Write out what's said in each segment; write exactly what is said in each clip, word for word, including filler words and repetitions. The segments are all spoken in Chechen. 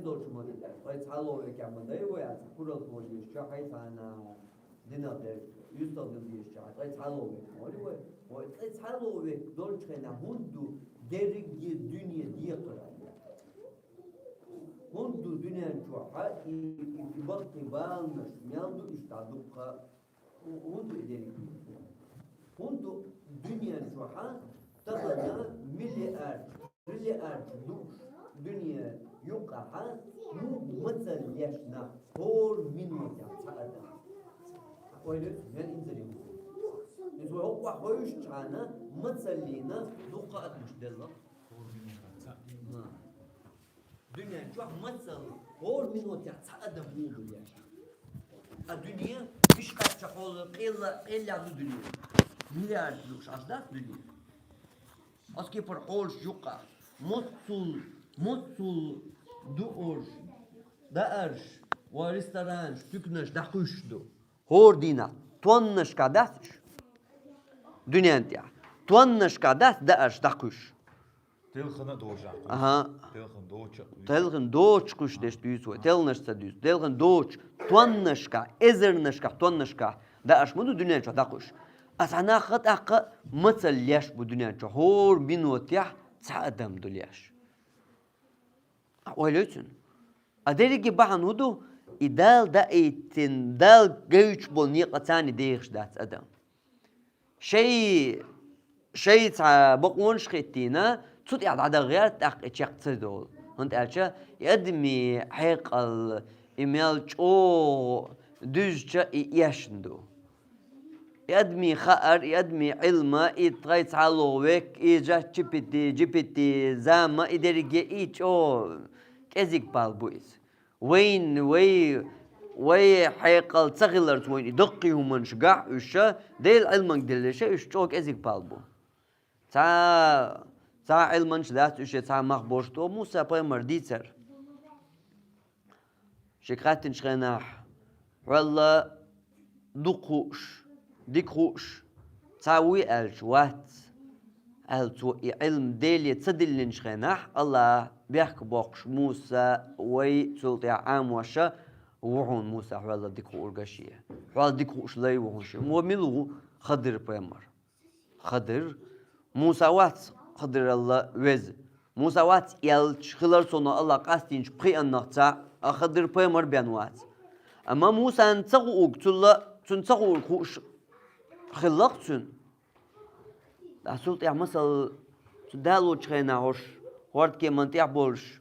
долчу мотт, ткъе цхьалгӀа векехь ма дай вай, аса куралла хьожа дезачохь хьай цхьана динах дерг, юьстах дилла дезачохь, ткъе цхьалгӀа век ма вали вай. Вай ткъе цхьалгӀа век долчу хенахь хӀунда ду дерриге дуьне декхар аьлла? ХӀунда ду дуьнен чохь и, и, и баккхий баланаш мел ду иштта дуккха? ХӀунда ду и дерриг? ХӀунда ду дуьнен чохь тахана миллиард, триллиард дууш дуьне юккъехь муха мацалла еш нах хӀора минотехь цхьа адам? Ойла йойту, мел инзаре ву. Иза вай хӀокхо хьовсучхьана мацаллина дуккха адамаш делла. Дуьнен чохь мацалла хӀора минотехь цхьа адам муха ду еш? А дуьне виш кхачча хьолу къелла, къеллехь ду дуьне. Миллиард дууш Ӏаш дац дуьне. Оцу кепара хьолаш юккъехь. Моццул, моццул дуурш, даарш, ва ресторанаш, туьканаш дӀакхуьйсуш ду. ХӀора дийнахь тоннашкахь дац уьш? Дуьнен тӀехь тоннашкахь дац даарш дӀакхуьйсуш? Телхина а доцуш кхуьйсу. Аха. Телхина доцуш а кхуьйсу. Телхина доцуш кхуьйсуш деш дуьйцу вай. Телхинаш ца дуьйцу. Телхина доцуш. Тоннашкахь, эзарнашкахь, тоннашкахь даарш ма ду дуьнен чохь дӀакхуьйсуш. Аса нах а тӀаккха мацалла еш бу дуьнен чохь. ХӀора минотехь цхьа адам ду еш. Ойла йойту цуьнан. А дерриге бахьана хӀун ду? И Дала даийтина, Дала гайчу болу некъаца дехаш дац адам. Шай, шай цхьа бакъонаш хӀиттийна, цу тӀехь дӀадахъяр тӀаккха и чекх ца долу. ХӀунда аьлча и адамийн хьекъал, и мел чӀогӀа дуьзча и эшна ду. И адамийн хаар, и адамийн Ӏилма, и ткъе цхьалгӀа век, и чат Джи Пи Ти, Джи Пи Ти зама, и дерриге и чӀогӀа кӀезиг пал бу иза. Вайн, вай, вай хьекъал ца хиларца вайн и даккхий хӀуманаш гахь уьш, Делан Ӏилманга деллаша уьш чӀогӀа кӀезиг пал бу. Цхьа, цхьа Ӏилманаш дац уьш, цхьа мах болуш тӀо Муса пайхамар дийцар. Шега хаьттинчу хенахь, хьол а дукха хууш, дика хууш, цхьа вуй аьлча, вац аьлла, цо и Ӏилма Деле ца диллинчу хенахь, Аллах бехк боккхуш Муса вай цул тӀаьхьа Ӏамоша ву хьуна Муса, хьол а дика хуург а шен. Хьол а дика хууш лай ву хьуна шен. Мо мила ву? Хадир пайхамар. Хадир. Муса вац Хадиралла веза. Муса вац элча, хилар цунах Аллах къастийначу пхиъаннах цхьаъ, а Хадир пайхамар бен вац. Амма Мусана ца хуург, цунна, цунна ца хуург хууш хилла-кх цуьнан. Ткъа цул тӀаьхьа масал цу далочу хенахь хӀорш, хӀордкеман тӀехь болуш,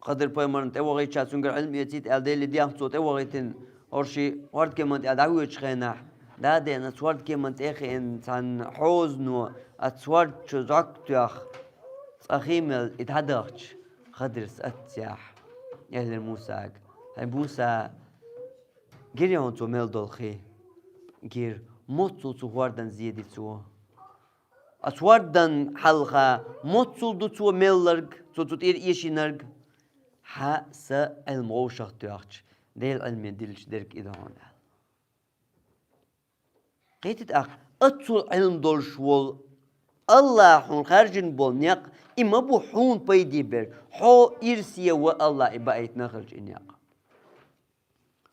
Хадир пайхамарна тӀе вахийтча, цуьнгара Ӏилма эцийта аьлла, Деле дехна цо тӀе вахийтина, хӀорш хӀордкеман тӀехь дӀавоьдучу хенахь, даден оцу хӀордкеман тӀе а хиъна цхьана хьозано, оцу хӀорда чу зӀок тоьхна, цкъа хи мел и дӀадахча, Хадирс аццехь, элира Мусага: «ХӀай Муса, гира хьуна цо мел долу хи?» «Гира». «Моццул цу хӀордан зеди цо?» «Оцу хӀордан хьалха моццул ду цо мелларг, цо цу тӀера эшийнарг?» «Хьан, сан Ӏилма вовшах тоьхча, Делан Ӏилме диллича дерг и ду хьуна», — аьлла. Кхетий тӀаккха, оццул Ӏилма долуш волу, Аллах хьуна хаьржина болу некъ, и ма бу хьуна пайде берг, хьо ирсе ван Аллах и баийтина хилча и некъ.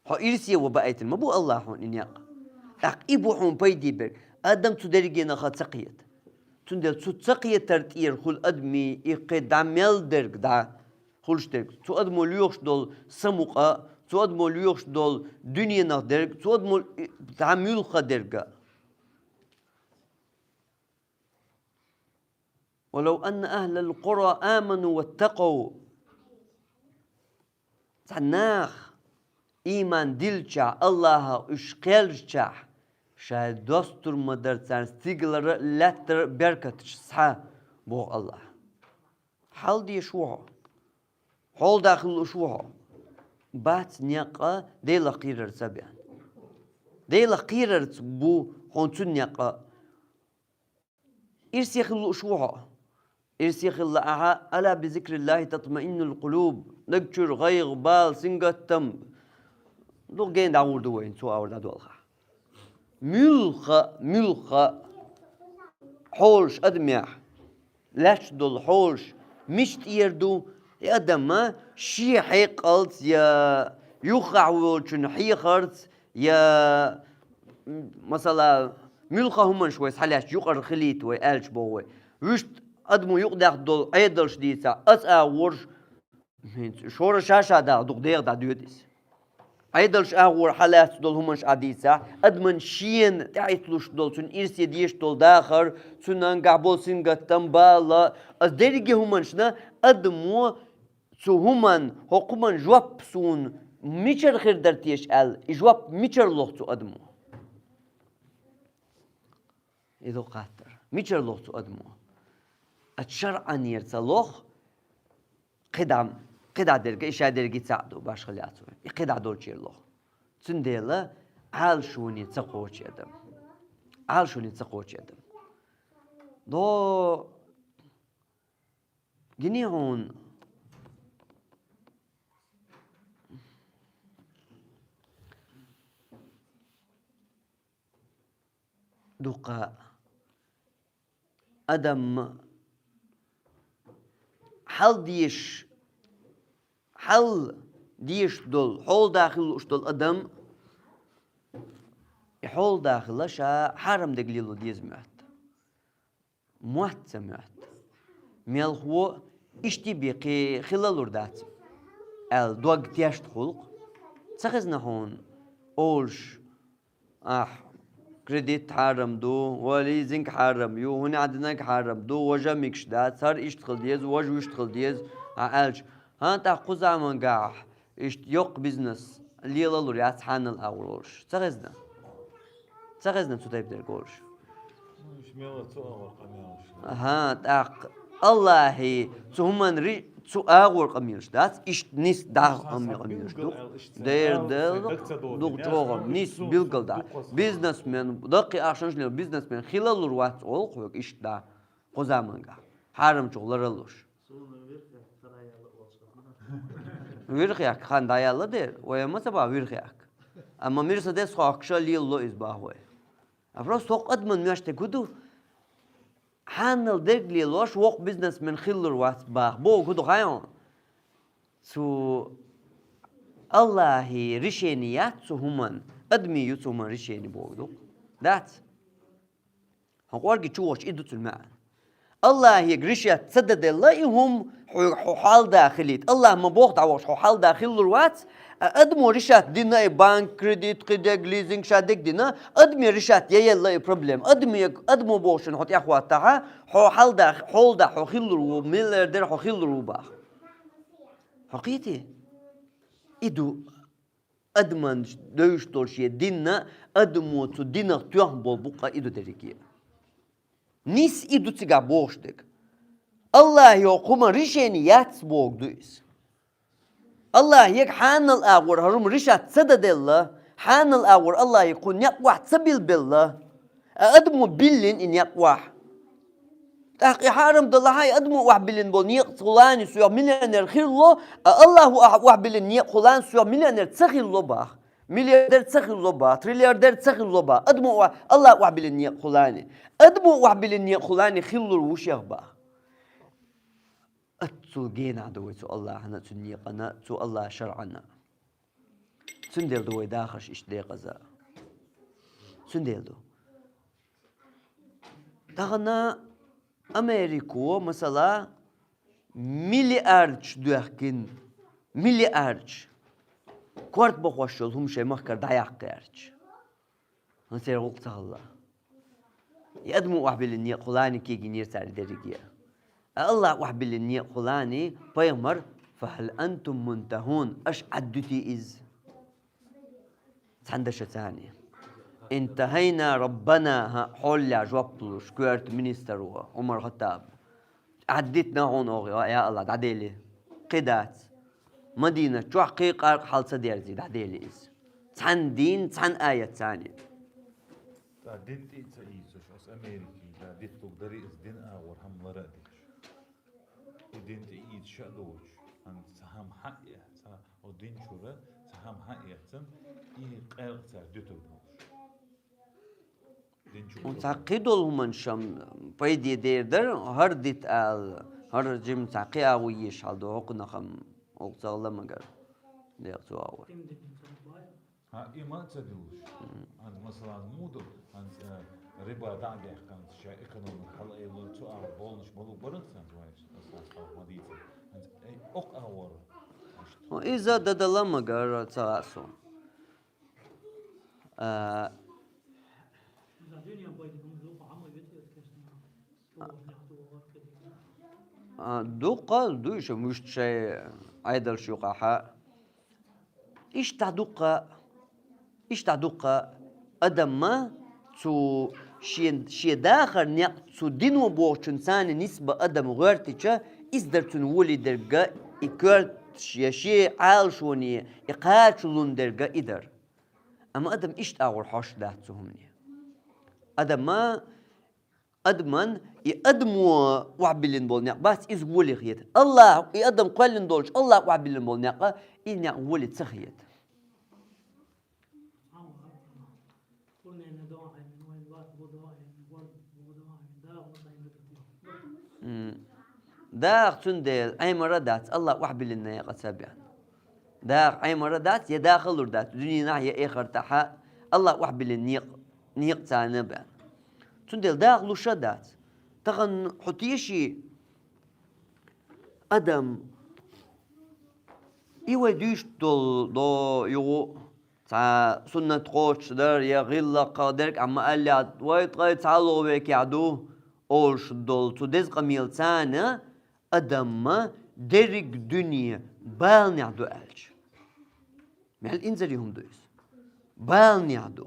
Хьо ирсе ван баийтина ма бу Аллах хьуна и некъ. ТӀаккха и бу хьуна пайде берг. Адам цу дерригенах ца кхета. Цундела цу ца кхетар тӀера хуьлу адамийн и кхин дӀа мел дерг, дӀа хуьлуш дерг. Цу адамо лоьхуш долу самукъа, цу адамо лоьхуш долу дуьненах дерг, цу адамо и дӀа муьлхха дерг а. «ولو أن أهل القرى آمنوا واتقوا». Цхьа нах ийман дилличахь, Аллахах уьш кхерчахь, шайн достур ма дара царна стигалара а, лаьттара а беркаташ схьа, боху Аллах. Хьал деш ву хьо? Хьол дан хила лууш ву хьо? Бац некъ а Делах кхерарца бен. Делах кхерарца бу хьуна цуьнан некъ а. Ирсе хила лууш ву хьо? Ирсе хила лаахь, «ألا بذكر الله تطمئن القلوب». Даг чуьра гӀайгӀа, бала, сингаттам дукха гена дӀагӀур ду вайна, цо аур дӀадолхахь. Муьлхха, муьлхха хьолаш адамехь, лаьтташ долу хьолаш мича тӀера ду, и адам а шен хьекъалца, я юххехь волчун хьехарца, я, м, масала, муьлхха хӀуманаш вай схьалаьцча юкъара хилийта вай аьлча боху вай. Вуьшта адамо юкъадаьхна долу Ӏедалш дийцахь, аса агӀораш, хӀинца шора ша-ша дагӀа дукха дегӀа дӀадоьду иза. Ӏедалш агӀор хьалаьцна долу хӀуманаш Ӏа дийцахь, адаман шена тӀеӀитталуш долу, цуьнан ирсе дезаш долу дахар, цуьнан гахь болу сингаттам, бала, аса дерриге хӀуманашна адамо цу хӀуман, хӀокху хӀуман жоп суна мичара хир дара теша аьлла, и жоп мичара лоху цу адамо? И ду хаттар. Мичара лоху цу адамо? Аса шарӀанера ца лоху, кхидӀа, кхидӀа дерг, и ша дерг цхьаъ ду, башха лаьцна. И кхидӀа долчера лоху. Цундела Ӏалашоне ца кхочу адам. Ӏалашоне ца кхочу адам. До гиний хьуна? Дукха адам хьал деш, хьал деш долу, хьол даха хила лууш долу адам, и хьол даха хила ша хьарам дерг лело деза моьтту. Мотт ца моьтту. Мелхо иштта бен кхин хила лур дац аьлла дог тешна хуьлу-кх. Ца хезна хьуна олуш, ахь, кредит хьарам ду, ва лизинг хьарам ю, хӀуна динарг хьарам ду, важа мегаш дац, хӀара иштта хила деза, важа вуьшта хила деза, ахь аьлча, хӀан, тӀаккха кху замангахь иштта йоккха бизнес лела лур яц хьанал агӀор олуш. Ца хезна? Ца хезна цу тайпа дерг олуш? Ну, уьш мела цу агӀор къамелаш. Аха, тӀаккха Аллахьи цу хӀуманан ри-, цу агӀор къамелаш дац, иштта нис даха къамел-, къамелаш ду. Дер дела, дукха чӀогӀа нис билггал дац. Бизнесмен, даккхий ахчанаш лела бизнесмен хила лур вац олу хьоьга иштта да, кху замангахь. Хьарамчух ларалуш. Вирхех хан дӀаяьлла дера, вай ма ца бахьа вирхех. Амма Мерседес хохкуша лелало иза бахьа вай. А просто хӀокху адаман моьшта хӀу ду? Хьанал дерг лелош, воккха бизнесмен хилалур вац баха. Боху хӀу ду хаьий хьуна? Цу Аллахьи решени яц цу хӀуман, адами ю цу хӀуман решени боху ду. Дац? Хьо кӀорги чу вахча, и ду цуьнан маьӀна. Аллахьега решат ца дан делла и хӀума, хьо, хьо хьал да хилийта. Аллахь ма боху дӀавахча, хьо хьал да хилалур вац, а адамо решат дина и банк, кредит, кхидерг, лизинг, ша дерг дина, адаме решат яелла и проблема. Адамега, адамо бохучун хьо тӀехӀоттахьа, хьо хьал да, хьол да хьо хилалур ву, миллиардер хьо хилалур ву баха. Хьо кхетий? И ду. Адаман девзаш долу шен динна, адамо цу динах тоьхна болу букъа и ду дерриге. Нис и ду цигахь бохуш дерг. Аллахьо кхума решени яц боху ду иза. Аллахьега хьанал агӀор хӀара хӀума решат ца дан делла, хьанал агӀор Аллахьега кху некъ охьа ца билбелла, а адамо биллина и некъ охьа. ТӀаккха и хьарам далахьа, и адамо охьабиллина болу некъаца хулани соьга миллионер хилало, а Аллахьо охьа-, охьабиллина некъа хулани соьга миллионер ца хилало баха. Миллиардер ца хилало баха, триллиардер ца хилало баха. Адамо охьа-, Аллахьо охьабиллина некъа хулани. Адамо охьабиллина некъа хулани хилалур ву шех баха. Аццул генахь ду вай цу Аллахьана, цу некъана, цу Аллахьан шарӀана. Цундела ду вай дахарш иштта декъаза. Цундела ду. Тахана Америко, масала, миллиардаш доьхкина, миллиардаш, корта бахош йолу хӀума шайн махкара дӀаяккха гӀерташ. ХӀан, церан гӀуллакх ца хилла. И адамо охьабиллина некъ хулани кегийнера цара дерриге. А Аллахь охьабиллина некъ хулани, пайхамар: «Фахьал антум мунтахун», аша Ӏаддуьтий иза? Цхьана даша царни. «Интахайна раббана», хьо-, хьоллехь жоп луш, коьрта министр ву, Ӏумар Хаттаб. Ӏаддитина хьуна оха, я Аллахь, дӀадели. Кхин дац. Мадина чохь кхин къаркъа хьал ца дерзи, дӀадели иза. Цхьана дийна, цхьана аят царни. Ткъа дин тӀе а ца ийцуш, аса Америки, да, диттуг дари иза дин агӀор хӀама лара а деш. И дин тӀе ийца ша а доцуш, хӀан ца хӀама хьаъ яц, ца, о дин чура ца хӀама хьаъ яцан, и къаьркъа цара дуьтур долуш. Дин чу. Цхьа кхидолу хӀуманаш-м пайде дер дара, хӀара дита ала, хӀара жима цхьа кхиа ву еш хьал ду, хӀокхунах-м Оцу ца ламагара декъа цу агӀор. Ха, и ма ца диллуш. ХӀанз, масала, муду, хӀанз, э, риба дӀа а даьккхина, ша экономика хьала а йолуш, цу агӀор болуш болу барах санна, вай, аса аса ма дийца. ХӀанз, э, окху агӀор. Хьо иза дада ламагара ца гӀа суна. А, А, дуккха дуй ша муьшта шайн Ӏедалш юкъахьа. Иштта дуккха, иштта дуккха адамма цу шен, шен дахар некъ цу дино бохучун царна нисба адам гӀоьртича, иза дар цуьнан волий дерга и коьрташ я шен Ӏалашоне и кхачалун дерга и дар. Амма адам иштта агӀор хьош дац цу хӀумане. Адамма Адаман и адамо охьабиллина болу некъ бац, иза воле хета. Аллах, и адам кхоьллина долчу Аллах охьабиллина болу некъа, и некъ воле ца хета. М. Даха цундела Ӏемара дац, Аллах охьабиллина некъа ца бен. Даха Ӏемара дац, я дахалур дац, дуьненахь, я эхартахьа, Аллах охьабиллина некъ, некъ царна бен. Цундела даха луша дац. Тахана хьо теший адам, и вай дуьйцуш долу до югӀу, цхьа суннат кхочуш дара, я гӀиллакхах дерг, амма аьллехь, вай ткъе цхьалло векехь ду, олуш долу цу деза къамел царна, адамма дерриг дуьне баланехь ду аьлча. Мел инзаре хӀума ду иза? Баланехь ду.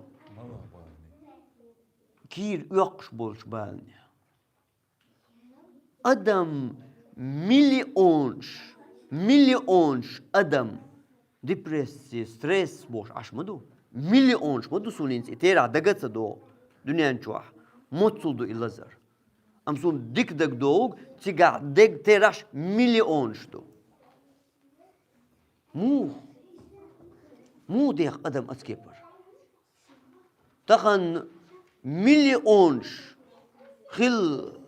Кийра оьккхуш болчу баланехь. Адам миллионаш, миллионаш адам депрессия, стресс бохуш Ӏаш ма ду. Миллионаш ма ду суна хӀинца и терахь дага а ца догӀу дуьнен чохь. Моццул ду и лазар. Амма суна дика дага догӀу, цигахь дерг терахьаш миллионаш ду. Муха? Муха деху адам оцу кепара? Тахана миллионаш хилла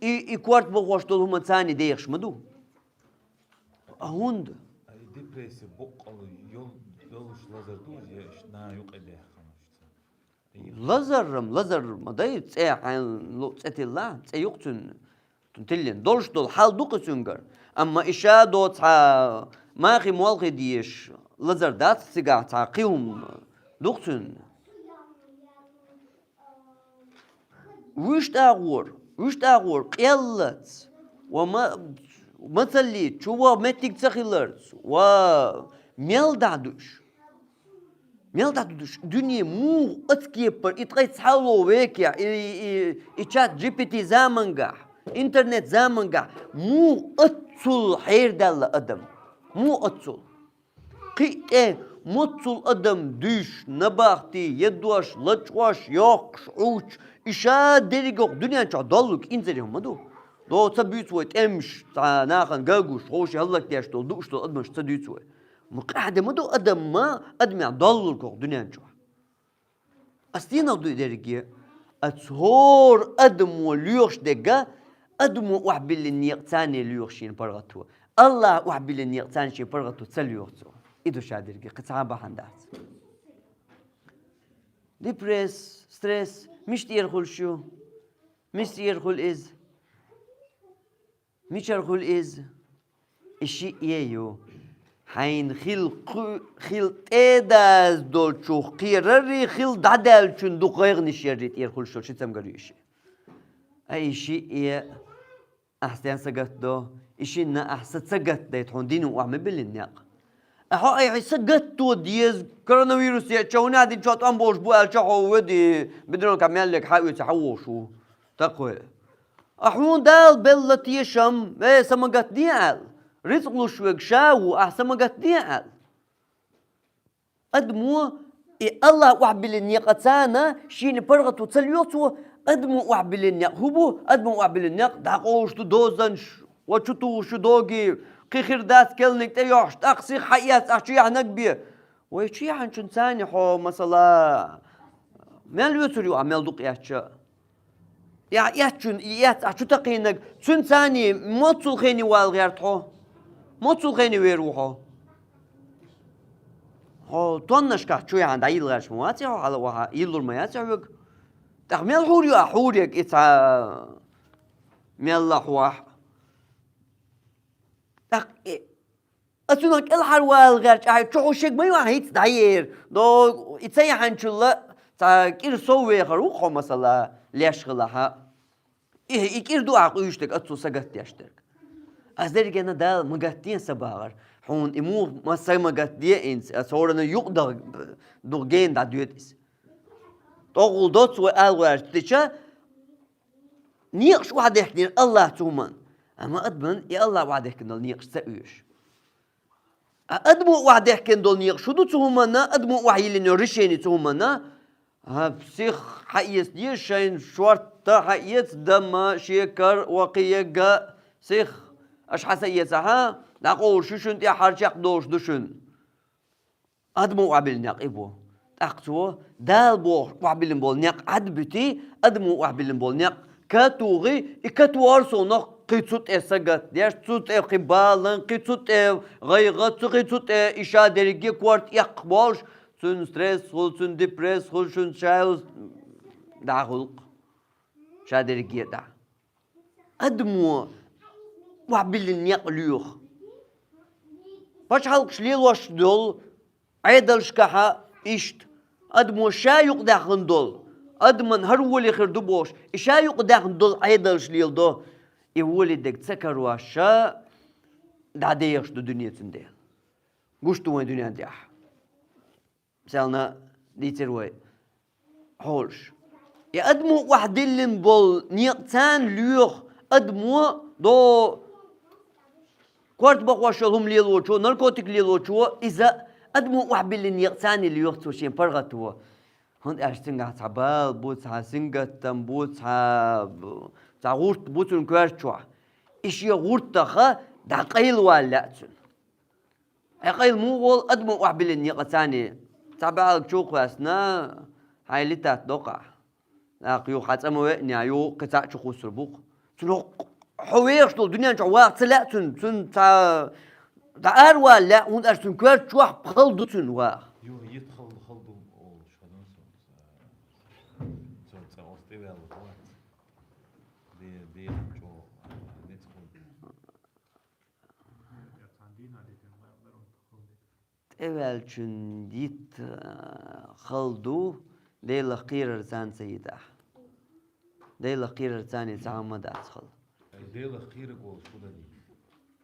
и, и корта бохош долу хӀума царна дехаш ма ду. А хӀунда? А и депрессия боккъала йол-, йолуш лазар ду, я иштта нана юкъа даьхна? Лазаррам, лазар ма дай, цӀе хьайн лу-, цӀе тилла, цӀе юкъа цуьнан. Тиллина долуш долу хьал ду-кх цуьнгара. Амма и ша доцу хьан махи молхи дезаш лазар дац цигахь, цхьа кхин хӀума ду-кх цуьнан. Вуьшта агӀор, вуьшта агӀор къеллац ва ма-, мацаллица чу ваха меттиг ца хиларца ва мел дӀа ду уьш? Мел дӀа ду уьш? Дуьне муха оцу кепара и ткъе цхьалло векехь, и, и, и чат джи пи ти замангахь, интернет замангахь муха оццул хьерадаьлла адам? Муха оццул? Кхин а тӀе моццул адам дуьйш, набахти, едош, лачкъош, йоккхуш, Ӏуьйчу, и ша дерриг а дуьнен чохь доллург инзаре хӀума ма ду. До ца буьйцу вай тӀемаш, цхьа нахана ган гуш, ховший хӀаллакдеш долу, дууш долу адамаш ца дуьйцу вай. Ма къаьхьа де ма ду адамма, адамехь доллург хӀокху дуьнен чохь. Ас стенах дуй дерриге? Ас хӀора адамо лоьхуш дерг, адамо охьабиллина некъ царна лоьху шена паргӀато. Аллах охьабиллина некъ царна шена паргӀато ца лоьху цо. И ду ша дерриге, кхин цхьа а бахьана дац. Депресс, стресс, мишта тӀера хуьлуш ю? Мишта тӀера хуьлу иза? Мичара хуьлу иза? И шиъ е ю. Хьайна хила кху-, хила тӀедаза долчух кхерарий, хила дӀадаьллачун дукха гӀайгӀанаш яррий тӀера хуьлуш йолу ши цамгар ю и шиъ. Ай, и шиъ е, ахь стен са гатдо, и шинна ахь са ца гатдайта хьуна дина охьа ма биллина некъ. Ахьо айхьа са гатто деза, коронавирус еача, хӀунда динчохь тӀом болуш бу аьлча, хьо веди, бедронка меллиг хьаоьцу хьан вохуш ву? Такхой. А хьуна Дала белла тешам, ве, са ма гатде аьлла. Рицкъ луш вег ша ву, ахь са ма гатде аьлла. Адамо, и Аллах охьабиллина некъа царна, шена паргӀато ца лоьху цо, адамо охьабиллина некъ хӀун бу, адамо охьабиллина некъ, дӀакъовлуш ду дозанаш, ва чу тухуш ю доги, кхин хир дац келниг тӀейохьуш, тӀаккха сиха хьаэцна ахь чу яхьанаг бе. Вай чу яхьанчун царна хьо, масала, мел оьцур ю ахь мел дукха эцча? И ахь эцчун, и эц ахь чу такхийнаг, цуьнан царна моццул хене вала гӀерта хьо? Моцул хене вер ву хьо? Хьо тоннашкахь чу яхьан дӀайилла гӀерташ ма ваций хьо, хьала ваха, йиллур ма яций хьоьга? ТӀаккха мел хьур ю ахь хьурег и цхьа мелла хьох? ТӀаккха и, а цунах кӀелхьарвала гӀерташ ахьа чу хьо шег ма ю ахьа хӀинца дӀаер. До, и ца яхьанчулла цхьа кӀира сов вехар ву хьо, масала, леш хилахьа. И, и кӀира ду ахьа къуьйшург, а цо сагатдеш дерг. Ас дерригенна Дала ма гатде сан багӀар. Хьуна и муха ма са ма гатде инца, ас хӀоранна юкъ дагӀ-, дух гена дӀадоьду иза. ТӀогӀул доцу вай ала гӀертача, некъаш охьадехкинера АллахӀ цу хӀуманна. Амма адаман и АллахӀ охьадехкина долу некъаш ца оьшу. А адамо охьадехкина долу некъаш шу ду цу хӀуманна, адамо охьайиллина решени цу хӀуманна? А, сих хьаэца деза шайна, шортта хьаэца, дама, шекар, вакхиега, сих, аша хьа са эцахьа, дӀакъовлуш ю шуна тӀехь, хьарчекх долуш ду шуна. Адамо охьабиллина некъ и бу. ТӀаккха цо, Дала бохуш охьабиллина болу некъ Ӏад буьтий, адамо охьабиллина болу некъ катухий, и катухар совнах кхин цу тӀе сагатдеш, цу тӀе кхин балан, кхин цу тӀе гӀайгӀа, цу кхин цу тӀе и ша дерриге корта эккха болуш, цуьнан стресс хуьлу, цуьнан депресс хуьлу, шуьнан шайла дӀахулкх. Ша дерриге дӀа. Адамо охьабиллина некъ лоьху. Пачхьалкхаш лелош долу Ӏедалшкахьа иштта. Адамо ша юкъадаьхна долу, адаман хӀара воле хир ду бохуш, и ша юкъадаьхна долу Ӏедалш леладо, и воле дерг ца карош ша дӀадехаш ду дуьнен цуьнан дела. Гуш ду вайн дуьнен тӀехь. Селна дийцира вай хьолаш. И адамо охьадиллина болу некъ царна лоьху, адамо до корта бахош йолу хӀума лелочо, наркотик лелочо, иза адамо охьабиллина некъ царна лоьху цо шен паргӀато. ХӀунда аьлча цуьнгахь цхьа бала бу, цхьа сингаттам бу, цхьа, цхьа гӀурт бу цуьнан коьрта чохь. И шен гӀуртаха дӀакъайлавала лаьа цуьнан. Хьекъал муха волу адамо охьабиллина некъаца цхьа бӀаьлга чу кхоьссина, хьайн литат доккхахь. ТӀаккха юха хьан цӀа ма веънехь, юха кхин цхьаъ чу кхуссур бу-кх. Цунах хьо вехаш долу дуьнен чохь ваха ца лаьа цунна, цунна цхьа дӀа аравала лаьа, хӀунда аьлча цуьнан коьрта чохь хала ду цуьнан ваха. Юха йита хала, хала ду олуш ханна со, со цӀа оцу тӀе ваьлла вац. Де, де, чӀогӀа, ницкъ хала ду. ТӀеваьллачун йита, а, хала ду, Делах кхерар царна ца йитахь. Делах кхерар царна цхьа хӀума дац хала. Делах кхерарг волуш хӀун дан дий?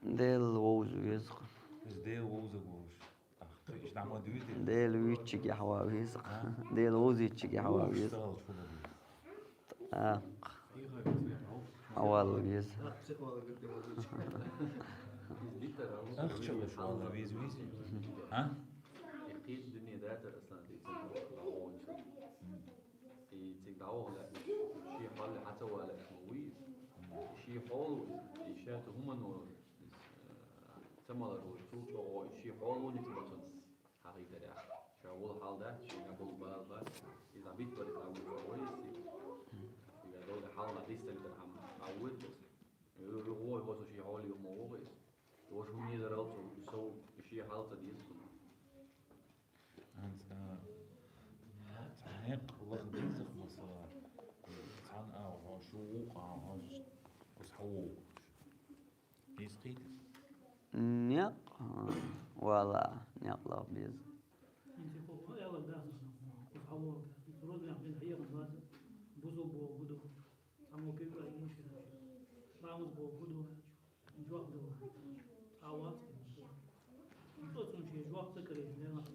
Дела вовза веза-кх. Иза Дела вовзарг волуш. Ах, иштта ма дуьйцу. Дела вуьйцучигахь ван веза-кх. А? Дела вовзийтчигахь ван веза. Вовзаш ца хилча хӀун дан дий? ТӀаккха. Хьавалла веза. Ахча луш валла веза, веза. А? И кхин дуьне дацара, Аслан, тӀе цига дӀаваханчу. И цига дӀаваха лаьа, шен хьоле хьан ца вале ма вуй иза. Шен хьоле ву иза, и ша цу хӀумано, э, ца малар ву, цул чӀогӀа и шен хьоле ву ницкъ бацунца. Хьахийтарехь, ша волу хьал дац, шен болу бала бац, иза битварг а вуй, вуй, иза. Иза долу хьал ма дистагдар хьама, а вуй, иза. Ю-, ю-, вой, вой, со шен хьоле юха ма вогӀу иза. Ваша хӀун езарал цо, со шен хьал ца деза суна. ХӀанз, а, цхьа некъ лаха деза-кх, масала, цхьана а, хьо шу вукъа, хьо шу, хьо вукъа. Иза кхийда? Некъ, вала, некъ лаха беза. ХӀинца хӀокху аьлла дац, хӀокху хьалха, роза нах бен хьехам бац, бусалба боху хӀу ду, цхьаммо куьйга а йиш хир дац. Ламаз боху хӀу ду, жоп ду. Цхьа вац, цо цунна шен жоп ца карийна, ненах,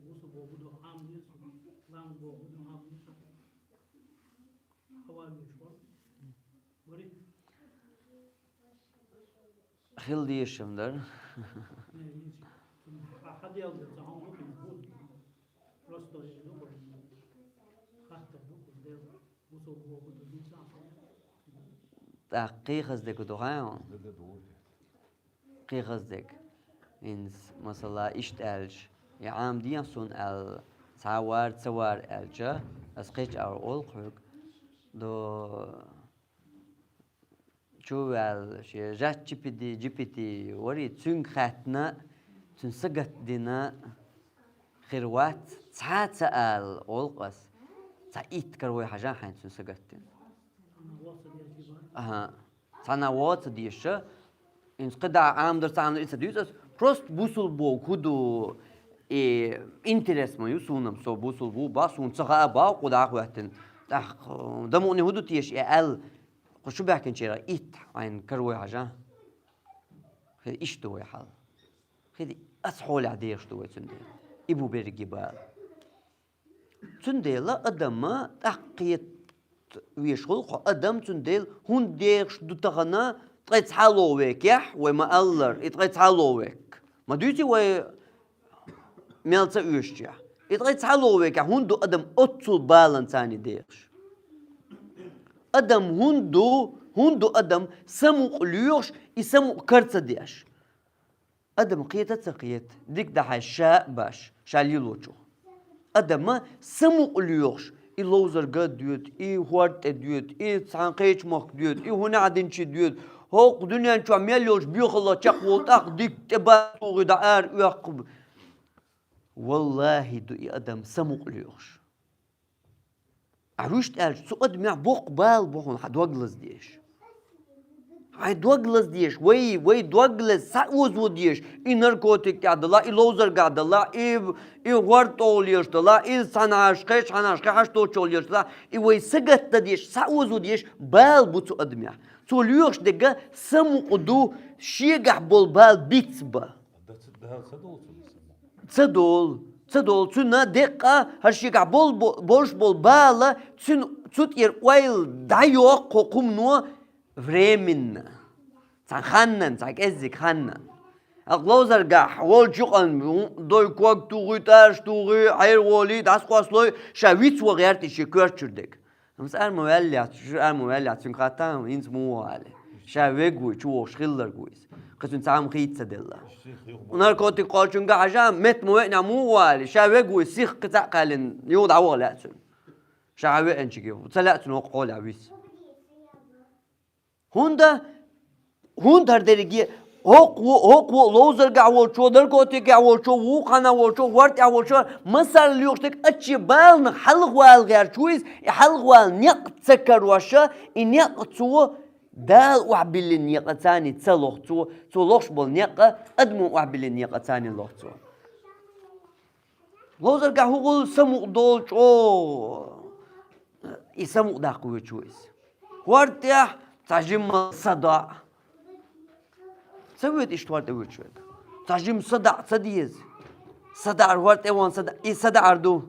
бусалба боху хӀу ду, Ӏам деза, ламаз боху хӀу ду, Ӏам деза. Хьаваллаш вара. Хила дезаш-м дара. ТӀаккха кхин хаза дерг ду хьан? Кхин хаза дерг. ХӀинца, масала, иштта аьлча, и Ӏамадехьа суна аьлла, цхьа вар, ца вар аьлча, ас кхечу агӀор олу хьоьга, до, чу Чу ваьлла, шен жат G P T, G P T вари, цуьнга хаьттина, цуьнан сагатдина хир вац, цхьа а ца ала, олу-кх ас. Цхьа итт кара вай хьажа хьайна цуьнан сагатдина. Ага. Цхьана вон ца дезаш, инца кхидӀа Ӏамадар, цхьа Ӏамадар и ца дуьйцу ас. Просто бусулба ву хӀун ду, и интерес ма ю суна-м, со бусулба ву бах, суна ца хаьа бах, кху дӀа а хӀоьттина. ТӀаккха, э, дан мукъане хӀун ду теша, и аьлла, кху шу баьхкинчера итт хьайна кара вай хьажа. Хи, иштта ду вай хьал. Хи, аса хьолехь дехаш ду вай цундела. И бу берриге бала. Цундела адам тӀаккха кхета везаш хуьлу-кх адам, цундела хӀунда дехаш ду тахана ткъе цхьалгӀа векехь, вай ма-аллара, и ткъе цхьалгӀа век. Ма дуьйций вай мел ца оьшучехь? И ткъе цхьалгӀа векехь хӀунда ду адам оццул баланца дехаш? Адам хӀунда ду, хӀунда ду адам самукъа лоьхуш, и самукъа кара ца деш? Адам кхета а ца кхета, дика дӀахьаьжча ша а баш, ша лелочух. Адам самукъа лоьхуш, и ловзарга а доьду, и хӀорда тӀе доьду, и цхьана кхечу махка доьду, и хӀун Ӏадинчи доьду, хӀокху дуьнен чохь мел йолчу боьхалла чекхволу, тӀаккха дика тӀе бацугӀий дӀа ара оьккху. Валлахи, ду и адам самукъа лоьхуш. Ахьа вуьшта аьлча, цу адамехь боккха бала бу хьуна хьан дог лазадеш. Хьайн дог лазадеш, вай, вай дог лаза схьаозо дезаш, и наркотик тӀехь далахь, и ловзаргахь далахь, и, и хӀорда тӀехь лелаш далахь, и цхьанхьаш кхечу хьанхьаш кхин хьаш доцчохь лелаш далахь, и вай сагатдан дезаш, схьаозо дезаш бала бу цу адамехь. Цо лоьхуш дерг самукъа ду, шегахь болу бала бицбан. Ца долу, ца долу. Цуьнан деккъа хӀара шегахь бол-, бо-, болуш болу бала, цуьнан цу тӀера ойла дӀайоккху кху хӀумано временно. Цхьана ханнан, цхьа кӀеззиг ханнан. Акъ ловзаргахь волчу юкъана дой ког тухий, тӀаш тухий, хьераволий, дӀасакхоссалой, ша вицван гӀерта и шен коьртачуьра дерг. Амма ара ма ваьллехь, шу ара ма ваьллехь, цуьнга хаттахь, хӀинца муха ву али. Ша вег вуй, чу вогӀуш хилларг вуй иза. Кхин цуьнан цхьа хӀума хийца ца делла. Наркотик кхоллучуьнга хьажа, метта ма веънехь муха ву али. Ша вег вуй, сиха кхин цхьаъ кхаьллина, юха дӀаваха лаьа цуьнан. Ша хьан веъначуьнга, ца лаьа цуьнан хӀокху хьолехь виса. ХӀунда ХӀунда хӀара дерриге, хӀокху, хӀокху ловзаргахь волчо, наркотикехь волчо, вукхана волчо, хӀорда тӀехь волчо, масала лоьхуш дерг ачче баланах хьалхавала гӀерташ ву иза, и хьалхавала некъ ца карош, и некъ цо Дала охьабиллина некъаца ца лоху цо, цо лохуш болу некъ адамо охьабиллина некъаца лоху цо. Ловзаргахь хӀун гӀуллакх самукъа долу чӀогӀа, и самукъа даккха воьдуш ву иза. ХӀорда тӀехь цхьа жимма садаӀа. Ца воьду иштта хӀорда тӀе воьдуш верг. Цхьа жимма садаӀа ца деза. СадаӀар хӀорда тӀе вахана садаӀа, и садаӀар ду.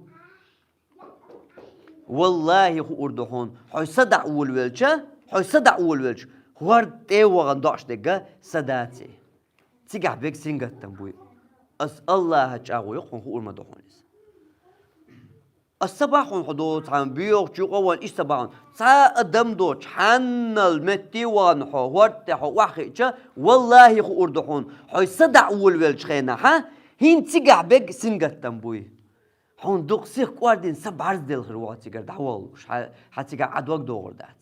Валлахи, хуур ду хьуна, хьо садаӀа волавелча, хьо садаӀа волавелча, хӀорда тӀе вахана доӀуш дерг са даций. Цигахь берг сингаттам буй. Ас Аллахьа чӀагӀо йо хьуна, хуур ма ду хьуна иза. Ас ца боху хьуна хьо доцу цхьана боьхачу юкъа ван, иштта ца боху хьуна. Цхьа адам доцуш, хьаннал метте ван хьо, хӀорда тӀе хьо охьахиъча, валлахи, хуур ду хьуна, хьо садаӀа волавеллачу хенахь, хӀинца цигахь берг сингаттам буй. Хьуна дукха сиха кӀордина са бӀарзделла хир ву хьо цигара дӀаваха лууш, хьан, хьан цигахь Ӏа дог догӀур дац.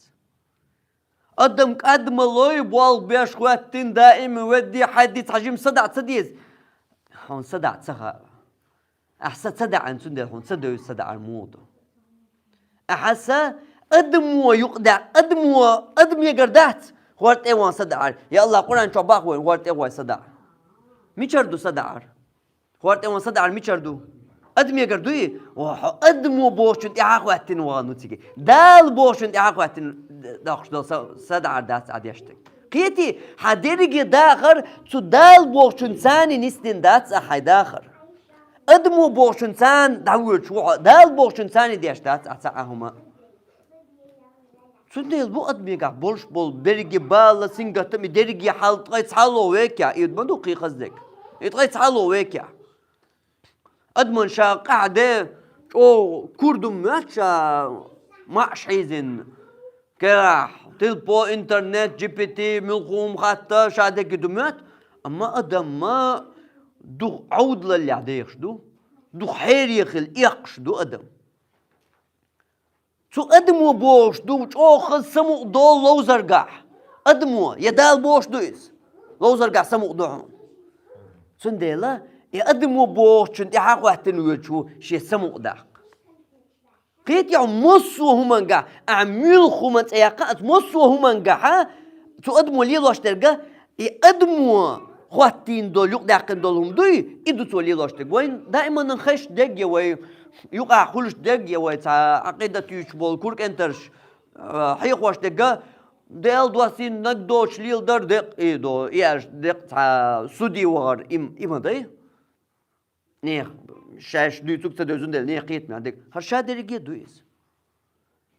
Адам кӀадмалой, болх беш хӀоьттина, даим ведде, хьайде цхьа жимма садаӀа ца деза. Хьуна садаӀа ца хаьа. Ахьа са ца даьӀна, цундела хьуна ца девза садаӀар муха ду. Ахьа са адамо юкъа даьӀна, адамо, адамегара дац, хӀорда тӀе ван садаӀар. Я АллахӀ, Къуръан чохь боху вайна хӀорда тӀе ван садаӀар. Мичара ду садаӀар? ХӀорда тӀе ван садаӀар мичара ду? Адамегара дуй? О, хьо адамо бохучун тӀаьхьа хӀоьттина ван ву цига. Дала бохучун тӀаьхьа хӀоьттина доккхуш долу са-, садаӀар дац Ӏа деш дерг. Кхетий, хьан дерриге дахар цу Дала бохучун царна нисдина дац Ӏа хьайн дахар. Адамо бохучун царна дӀавоьдуш ву хьо, Дала бохучун царна деш дац Ӏа цхьа а хӀума. Цундела бу адамегахь болуш болу берриге бала, сингаттам, и дерриге хьал ткъе цхьалгӀа векехь, и ма ду кхин хаза дерг. И ткъе цхьалгӀа векехь. Адаман ша къаьхьа де чӀогӀа кура ду моьтту ша маӀаш хьийзина. Керахь, телепо, интернет, G P T, муьлхха хӀума хатта, ша дерриге ду моьтту. Амма адам ма дукха Ӏовдалаллехь дехаш ду, дукха хьере хила эккхаш ду адам. Цу адамо бохуш ду, чӀогӀа хаза самукъа долу ловзаргахь. Адамо, я Дала бохуш ду иза, ловзаргахь самукъа ду хьуна. Цундела и адамо бохучун тӀаьхьа хӀоттина воьдуш ву шен самукъа даккха. Кхетий хьо, массо а хӀумангахь, ахьа муьлхха хӀуманна цӀе яккха а, массо а хӀумангахьа цу адамо лелош дерг, и адамо хӀоттийна долу, юкъадаьккхина долу хӀума дуй, и ду цо лелош дерг. Вайн даиманан хезаш дерг я вай, юкъахь хуьлуш дерг я вай, цхьа Ӏакъидат юьйцуш болу куркӀентарш, а, хьехош дерг, Дела доссийна наг доцуш леладар декъ, и до, и аьлча декъ цхьа суди вахар, и, и ма дай. Нехан, шаьш дуьйцург ца девзина дела, нехан кхетамехь дерг. ХӀара ша дерриге а ду иза.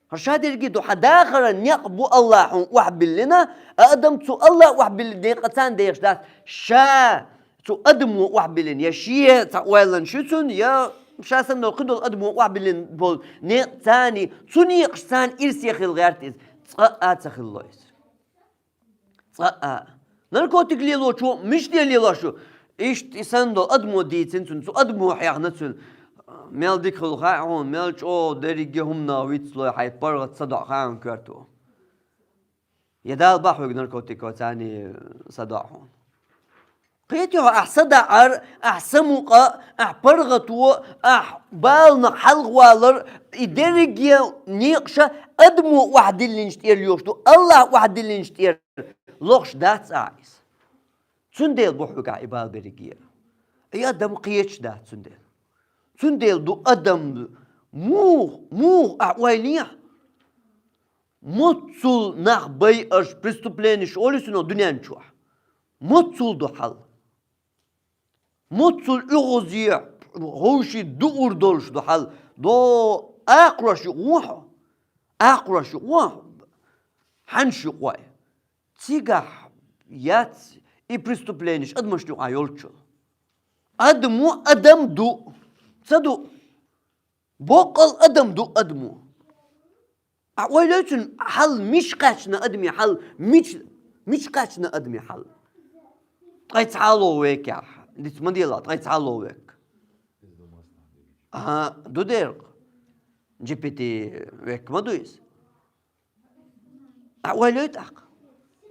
ХӀара ша дерриге а ду, хьан дахаран некъ бу АллахӀа хьуна охьабиллина, а адам цу АллахӀа охьабиллина некъаца дехаш дац, ша цу адамо охьабиллина, я шен цхьа ойланаш ю цуьнан, я ша санна долу кхидолу адамо охьабиллина болу некъаца, цу некъашца ирсе хила гӀерта иза, цкъа а ца хилало иза. Цкъа а. Наркотик лелочо мича де лелош ю? Иштта и санна долу адамо дийцина цуьнан, цу адамо хьехна цуьнан. Мел дика хуьлу хаьа хьуна, мел чӀогӀа дерриге а хӀуманах вицлой, хьайн паргӀат садоӀу хаьа хьуна коьрто. Я Дала боху хьоьга наркотико царний садоӀу хьуна. Кхетий хьо, ахь садаӀар, ахь самукъа, ахь паргӀато, ахь баланах хьалхавалар, и дерриге а некъаша адамо охьадиллинчу тӀера лоьхуш ду, АллахӀа охьадиллинчу тӀера лохуш дац ахь иза. Цундела бу хьоьгахь и бала берриге а. И адам кхеташ дац цундела. Цундела ду адам муха, муха ахь ойла ехьа? Моццул нах байъарш, преступленеш олу цунах дуьнен чохь. Моццул ду хьал. Моццул оьгӀазе, ховший дуур долуш ду хьал. До акхарош юкъа вон хьо. Акхарош юкъа вон хьо. Хьанаш юкъа вай. Цигахь яц и преступленеш адамашна юкъахь йолчул. Адамо адам ду. Ца ду. Боккъал адам ду адамо. Ахь ойла йой цуьнан хьал мича кхаьчна, адаме хьал мича, мича кхаьчна адаме хьал? Ткъе цхьалгӀа векехь, диц ма делахь, ткъе цхьалгӀа век. Ага, ду дерг. Джи Пи Ти век ма ду иза. Ахь ойла йой тӀаккха.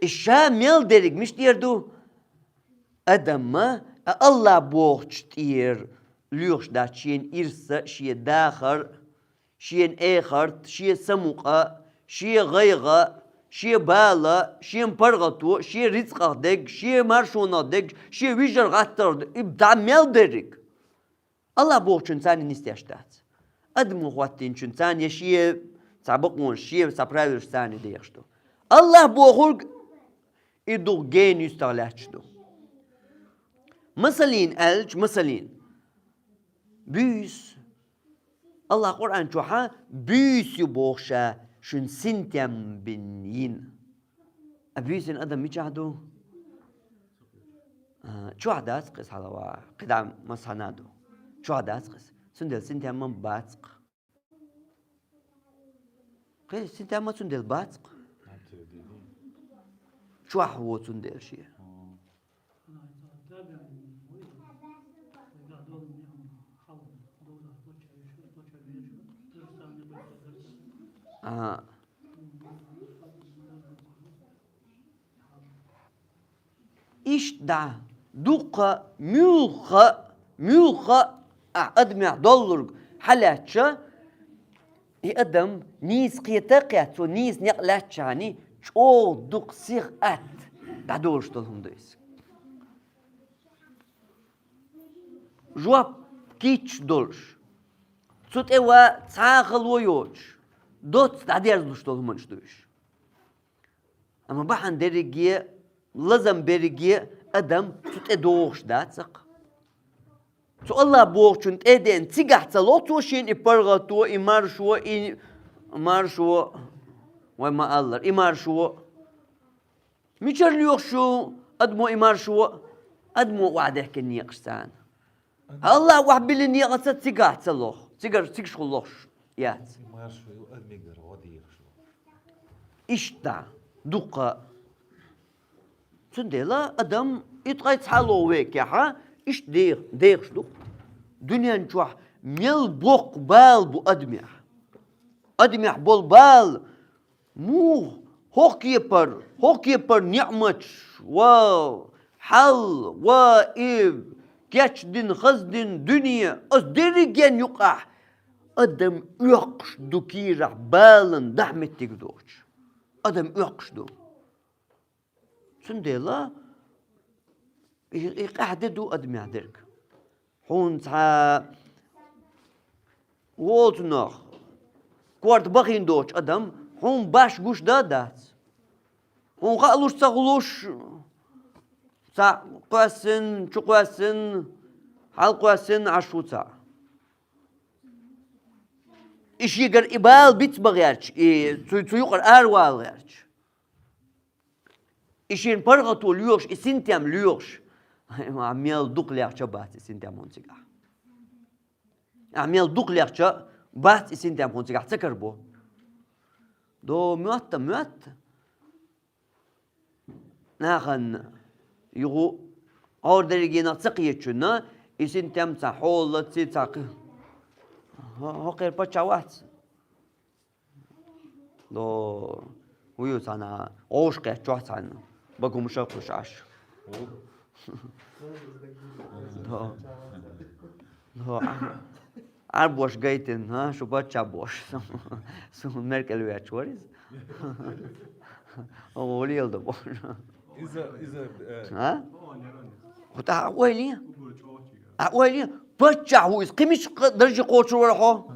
И ша мел дерриг мича тӀера ду? Адамма, а, АллахӀ бохучу тӀера лоьхуш дац шена ирс а, шен дахар а, шен эхарт а, шен самукъа а, шен гӀайгӀа а, шен бала а, шен паргӀато а, шен рицкъах дерг, шен маршонах дерг, шен вижар-гӀаттарх дерг, и дӀа мел дерриг. АллахӀ бохучун царна нисдеш дац. Адамо хӀоттийначун царна я шен цхьа бакъонаш, шен цхьа правилаш царна дехаш ду. АллахӀ бохург и ду гена юьстах лаьтташ ду. Масалин аьлча, масалин, буьйса. АллахӀ Къуръан чохьа буьйса ю боху ша шуьнан синтем бина йина. А буьйсина адам мичахь ду? А, чохь дац-кх иза хьалава, кхидӀа массанхьа ду. Чохь дац-кх иза. Цундела синтем ма бац-кх. Кхин синтем ма цундела бац-кх. Чохь ву цундела шен. А. Иштта дӀа, дуккха, муьлхха, муьлхха а адамехь доллург хьалаьцча, и адам нийса кхета а кхетта, цо нийса некъ лаьцчахьана, чӀогӀа дукха сиха атта дӀадолуш долу хӀума ду иза. Жоп кийча долуш, цу тӀе ван цхьа а хало йоцуш, доцца дӀадерзалуш долу хӀуманаш ду уьш. Амма бахьана дерриге, лазам берриге адам цу тӀе догӀуш дац-кх. Цу АллахӀ бохучун тӀе а деана, цигахь ца лоху цо шена и паргӀато, и маршо, и маршо, вай ма-аллара, и маршо. Мичара лоьхуш ю адамо и маршо? Адамо охьадехкина некъаш царна. АллахӀ охьабиллина некъаца цигахь ца лоху, цигара, цигахь лохуш яц. Маршо ю адамигара гӀо дехаш ю. Иштта, дуккха. Цундела адам и ткъе цхьалгӀа векехьа, иштта де-, дехаш ду. Дуьнен чохь мел боккха бала бу адамехь. Адамехь болу бала муха хӀокху кепара, хӀокху кепара ниӀматаш, ва хьал, ва и кечдина, хаздина дуьне, ас дерриген юкъахь адам оьккхуш ду кийрахь балан дахьа меттиг доцуш. Адам оьккхуш ду. Цундела и, и къаьхьа де ду адамехь дерг. Хьуна цхьа волчунах корта бахийна доцучу адам, хьуна баш гуш да дац. Хьуна хаалуш ца хуьлуш, цхьаъ кхоьссина, чу кхоьссина, хьал кхоьссина Ӏаш ву цхьаъ. И шегара и бала биц бан гӀерташ, и цу, цу юкъара аравала гӀерташ. И шен паргӀато лоьхуш, и синтем лоьхуш. Ахьа мел дукха лехча бац и синтем хьуна цигахь. Ахьа мел дукха лехча бац и синтем хьуна цигахь ца карабо. До моьтту, моьтту. Нахана юху Ӏор дерригенах ца кхетачунна, и синтем цхьа хьолаци цхьа кхи-, хӀо-, хӀокхеран паччахь вац. До, хӀун ю цхьана, гӀовш кхетчохь цхьана, бага хӀумаш а кхуьш Ӏаш. До. До, Ӏарбош гайтина, хӀа, шу паччахь бош. Суна меркӀал веача вара иза. Оха лела до бош. Иза, иза, э, а? Хьо тӀаккха ойла е? А, ойла е, паччахь ву иза, кхин мича дарже кхочур вара хьо?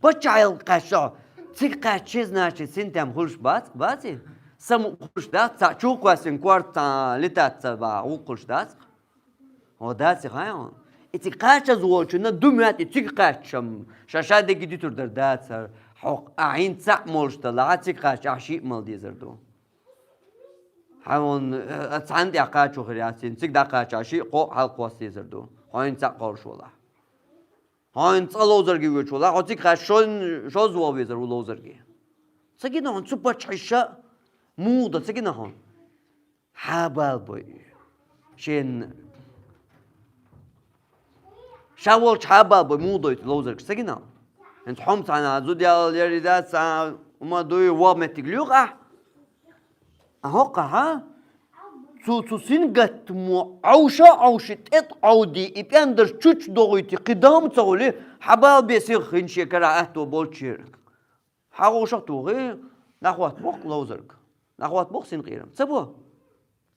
Паччахьалла кхаьчча хьо. Цига кхаьчча, значит, синтем хуьлуш бац, баций? Самукъа хуьлуш дац, цхьаъ чу кхоьссина корта цхьа летать ца бахь, вукхуьлуш дац. Хьо даций хьайна? И цига кхачаза волчунна ду моьтту, и цига кхаьчча-м, ша-ша дерриге дитур дара дацара. Хьо ахь хӀинца цхьаъ молуш далахь, цига кхаьчча ахь шиъ мала дезар ду. Хьан вон, э, цхьанна тӀехь кхачо хир яц, цига дӀакхачча шиъ, кхоъ хьалакхосса дезар ду. Хьо хӀинца цхьаъ кховлуш валахь. Хьо хӀинца цкъа ловзарге воьдуш валахь, хьо цига кхаьчча шозза ваха везар ву ловзарге. Ца гина хьуна цу паччахьаша муха до, ца гина хьуна? Хьабалбой. Шен ша волчу хьабалбой муха дойту ловзаргаш, ца гина? ХӀинца хьо-м цхьана зуда яла яр и дац, цхьа хӀума дуй, ваха меттиг лоьху ахь? А хӀокхахьа? Цу, цу сингаттамо Ӏовша а Ӏовший, тӀе а тӀе а Ӏовдий, и пӀендарш чучча дохуьйтий, кхин дан хӀума ца хуьлий, хьабалбе сиха хин шен карахь аьтто болчеран. Хьан гӀовшах а тухий, дӀахӀотта боху ловзарг. ДӀахӀотта боху синкъерам. Ца бо?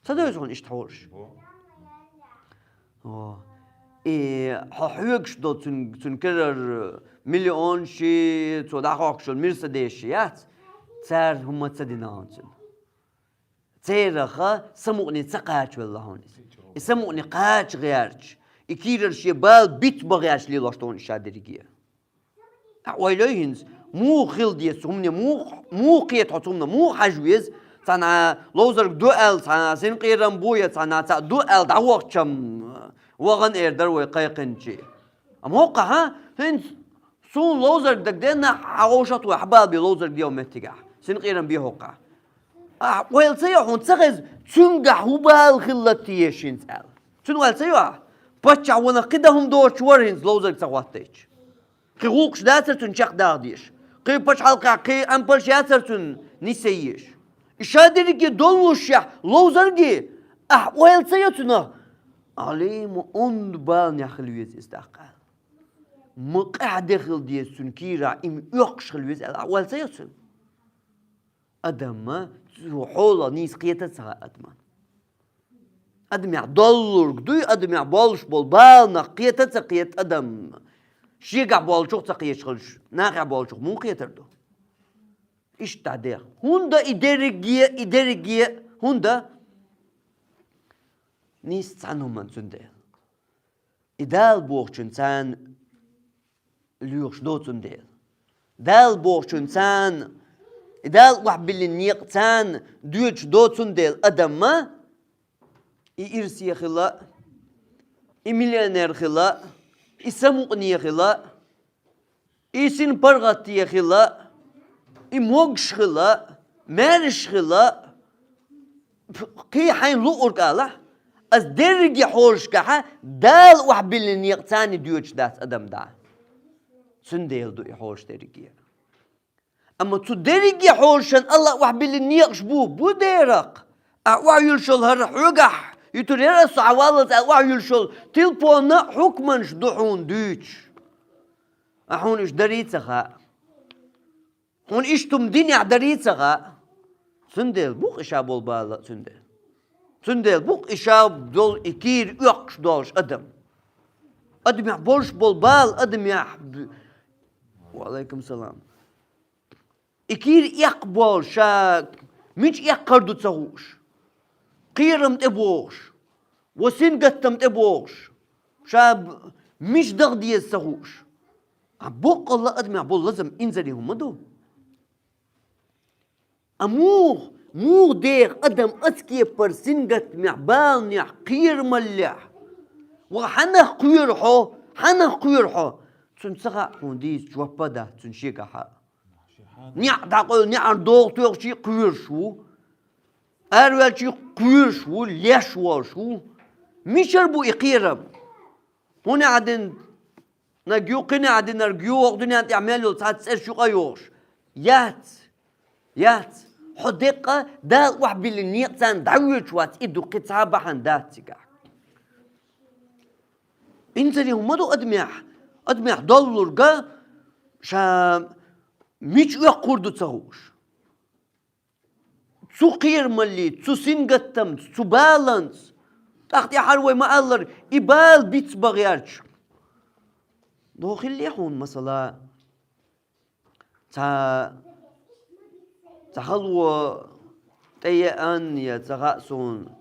Ца дойзу хьуна иштта хьоьжуш? Бо. О. И хьо хьоьгуш долу цуьнан, цуьнан карара миллионаш, цо дӀахьоьгуш йолу Мерседесаш яц? Цара хӀума ца дина хьуна цуьнан. Цераха самукъане ца кхачавелла хьуна иза. И самукъане кхача гӀерташ, и кийрара шен бала биц бан гӀерташ лелош ду хьуна ша дерриге. Ахь ойла йой хӀинца, муха хила деза цу хӀумане, муха, муха кхета хьо цу хӀуманах, муха хьажа веза, цхьана ловзарг ду аьлла, цхьана синкъерам бу я цхьана цхьаъ ду аьлла дӀавахча-м, вахана эр дара вай кхайкхинчий. Амма хӀокхахьа, хӀинца суна ловзарг дагадеана, хьан гӀовшах тухий, хьабалбе ловзарг дегӀан меттигахь, синкъерам бе хӀокхахь. Ахь ойла ца йо хьуна ца хеза, цуьнгахь хӀун бала хилла те еш хӀинца аьлла. Цуьнан ойла ца йо ахь? Паччахь ванах кхин дан хӀума доцуш вара хӀинца ловзарг ца хӀоттайча. Кхин гӀуллакхаш дацара цуьнан чекхдаха дезаш. Кхин пачхьалкхехь кхин ампалш яцара цуьнан нисъе езаш. И ша дерриге доллушехь ловзарге, ахь ойла ца йо цунах? Алима онда баланехь хила веза иза тӀаккха аьлла. Ма къаьхьа де хила деза цуьнан кийрахь, и ма оьккхуш хила веза аьлла, ахь ойла ца йо цуьнан? Адамна цу хьолах нийса кхета а ца хаьа адамна. Адамехь доллург дуй, адамехь боллуш болу баланах кхета а ца кхета адам. Шегахь болчух ца кхеташ хилча, нахехь болчух муха кхетар ду? Иштта дӀадеха. ХӀунда и дерриге, и дерриге, хӀунда? Нийса цхьана хӀуманна цундела. И Дала бохучун царна лоьхуш до цундела. Дала бохучун царна, и Дала охьабиллина некъ царна доьдуш до цундела адамна, и ирсе хила, и миллионер хила, и самукъане хила, и синпаргӀатте хила, и могуш хила, маьрша хила, кхин хьайна луург алахь, ас дерриге хьолашкахьа Дала охьабиллина некъ царна доьдуш дац адам дӀа. Цундела ду и хьолаш дерриге. Амма цу дерриге хьошан Аллах охьабиллина некъаш бу, бу дерах. А охьаюллаш йола хӀара хьоьгахь, ютур яра со хьаваллалц а охьаюллаш йола, телефонна хьукманаш ду хьуна дуьйцуш. А хьуна уьш дарий ца хаьа. Хьуна иштта хӀума динехь дарий ца хаьа. Цундела бу-кх и ша болу бала, цундела. Цундела бу-кх и ша долу и кийра оьккхуш долуш адам. Адамехь болуш болу бала адамехь б-, Ва алайкум салам. И кийра эккха болу ша мича эккхар ду ца хууш. Кхерам тӀе бохуш. Ва сингаттам тӀе бохуш. Ша б-, мича даха деза ца хууш. А боккъалла адамехь болу лазам инзаре хӀума ду. А муха, муха деха адам оцу кепара сингаттамехь, баланехь, кхерамаллехь? Ва хьанах кхоьру хьо? Хьанах кхоьру хьо? Цунна ца хаьа хьуна дийца жоп а дац цуьнан шегахь а. НеӀ дӀакъевлла, неӀар догӀа тоьхчий кхоьруш ву. Араваьлчий кхоьруш ву, леш волуш ву. Мичара бу и кхерам? ХӀунда аьлла дина? Наг ю кхин а динарг ю, вокху дуьнен тӀехь мел йолу цхьацца цӀераш юкъа а йохуш. Яц! Яц! Хьо деккъа Дала охьабиллина некъ царна дӀавоьдуш вац, и ду кхин цхьа а бахьана дац цигахь. Инзаре хӀума ду адамехь, адамехь доллург а ша мича оьккхур ду ца хууш. Цу кхерамаллица, цу сингаттамца, цу баланца, тӀаккха тӀаьхьара вай ма-аллара, и бала бицбан гӀерташ. Дохилле хьуна, масала, цхьа, цхьа хало тӀееана я ца хаьа суна,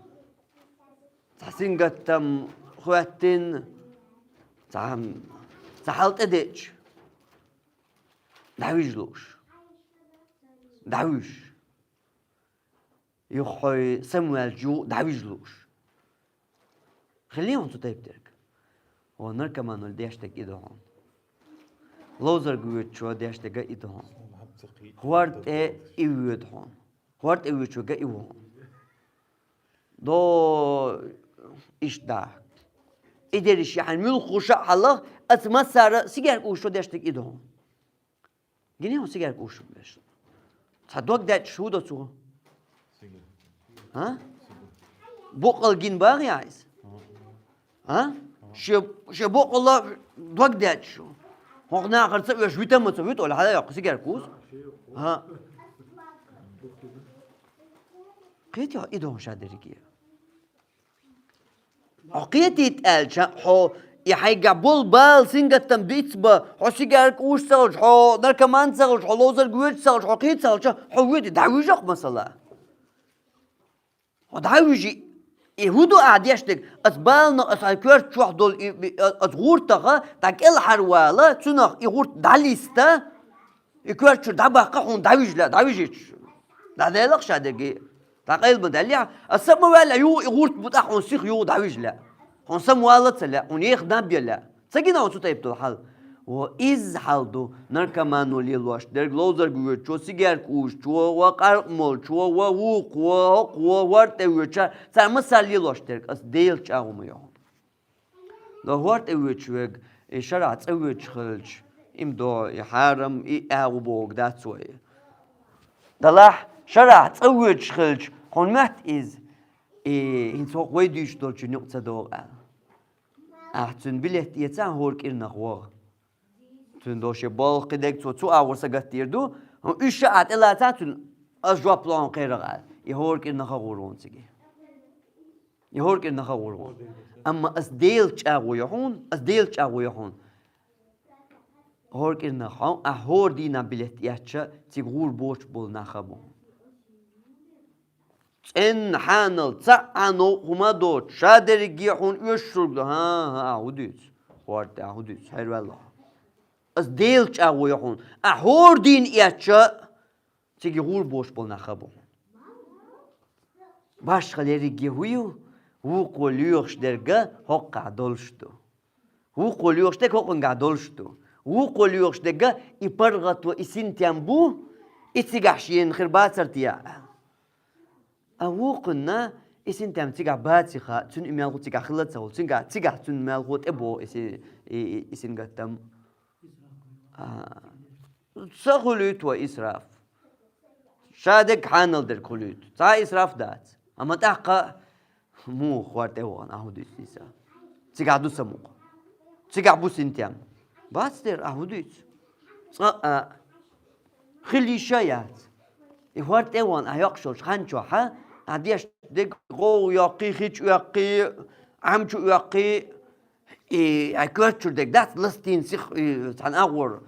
цхьа сингаттам хӀоьттина, цхьа, цхьа хьал тӀедеъча. ДӀавижа лууш. ДӀавижа. Юха хьо самаваьлча юха дӀавижа лууш. Хилла хьуна цу тайпа дерг? О, наркомано деш дерг и ду хьуна. Ловзарга воьдучо деш дерг а и ду хьуна. ХӀорда тӀе и воьду хьуна. ХӀорда тӀе воьдучо га и ву хьуна. До иштта да. И дерриш яхьан муьлхха гӀуша а хьалха, аса массара сигаьрка уьйш деш дерг и ду хьуна. Гиний хьуна сигаьрка уьйш беш? Цхьа дог даьчча хӀун до цо? А? Боккъал гина багӀа яхь иза? А? Шен, шен боккъалла дог даьчча шу. ХӀокху нахарца оьш витамма ца вуьту, ола хьала йоккху сигаьрка куз. А? Кхетий хьо и дохуш а дерриге? Хьо кхетийта аьлча, хьо и хьайгахь болу бала сингаттам бицбан, хьо сигаьрка уьйш ца хилча, хьо наркоман ца хилча, хьо ловзарга воьдуш ца хилча, хьо кхин ца хилча, хьо воьдий, дӀавижа-кх, масала. Хьо дӀавижи, и хӀун ду ахь деш дерг? Аса баланах, аса хьайн коьрта чохь долу и, и, аса гӀуртаха, дӀа кӀелхьарвала, цунах и гӀурт дӀалиста, и коьрта чуьра дӀабаккха хьуна дӀавижа лаьа, дӀавижича. ДӀаделла-кх ша дерриге. ДӀакъайла ма даьллехь, аса са ма ваьлла, юха и гӀурт бу тӀаккха хьуна сиха юха дӀавижа лаьа. Хьуна самавала ца лаьа, хьуна еха наб ян лаьа. Ца гина хьуна цу тайпа долу хьал? О, изза хьал ду наркомано лелош дерг, ловзарга воьдучо, сигаьрка уьйшучо, ва къаркъа молчо, ва вукхо, хӀокхо, хӀорда тӀе воьдуча, цара массара лелош дерг, аса Делан чӀагӀо ма ю хьуна. Ва хӀорда тӀе воьдуш верг, и шарахь цӀа воьдуш хилча, и ма до, и хьарам, и агӀо бохург дац вай. Делахь, шарахь цӀа воьдуш хилча, хьуна моьтту иза, и хӀинца хӀокху вай дуьйцуш долчун юкъа ца догӀу аьлла. Ахьа цуьнан билет эцахь, хӀора кӀирнах вогӀу. Цуьнан дош болх кхидерг цо цу агӀор сагатдийр ду, хӀун уьш а тӀелацахь цуьнан, ас жоп лохьун кхерагӀа аьлла. И хӀора кӀирнах а гӀур ву хьуна цига. И хӀора кӀирнах а гӀур ву хьуна. Амма ас Делан чӀагӀо ю хьуна, ас Делан чӀагӀо ю хьуна. ХӀора кӀирнах хьо, ахь хӀора дийнахь билет эцча, цига гӀур боцуш болу нах а бу хьуна. ЦӀенна хьанал цхьа а новкъа хӀума а доцуш, ша дерриге хьуна оьшург ду. ХӀан, хӀан, ахь хӀун дуьйцу? ХӀорда тӀе ахь хӀун дуьйцу? Хьайр ваьлла хьо. Ас Делан чӀагӀо ю хьуна. Ахь хӀора дийна эцча, цига гӀур боцуш болу нах а бу хьуна. Башха лерриге хӀун ю? Вукхо лоьхуш дерг а хӀокхахь долуш ду. Вукхо лоьхуш дерг хӀокхунгахь долуш ду. Вукхо лоьхуш дерг а и паргӀато, и синтем бу, и цигахь шена хир бацар те аьлла. А вукхунна и синтем цигахь баций хаьа, цуьнан и мелхо цигахь хилла ца хуьлу, цигахь, цигахь цуьнан мелхо тӀе боху и си-, и, и, и сингаттам. А, ца хуьлуьйту вай исраф. Ша дег хьанал дерг хуьлуьйту. Цхьа исраф дац. Амма тӀаккха муха хӀор тӀе вахана, ахьа хӀу дуьйцу иза? Цигахь ду самукъа. Цигахь бу синтем. Бац дера, ахьа хӀу дуьйцу? Цкъа а хила йиш а яц. И хӀор тӀе вахана, ахьа йоккхуш йолчу хан чохь а, ахьа деш дерг гӀовгӀа йоккхий, хи чу оьккхий, Ӏам чу оьккхий, и хьайн коьрта чуьра дерг дац, ластийна сиха, и цхьана агӀор.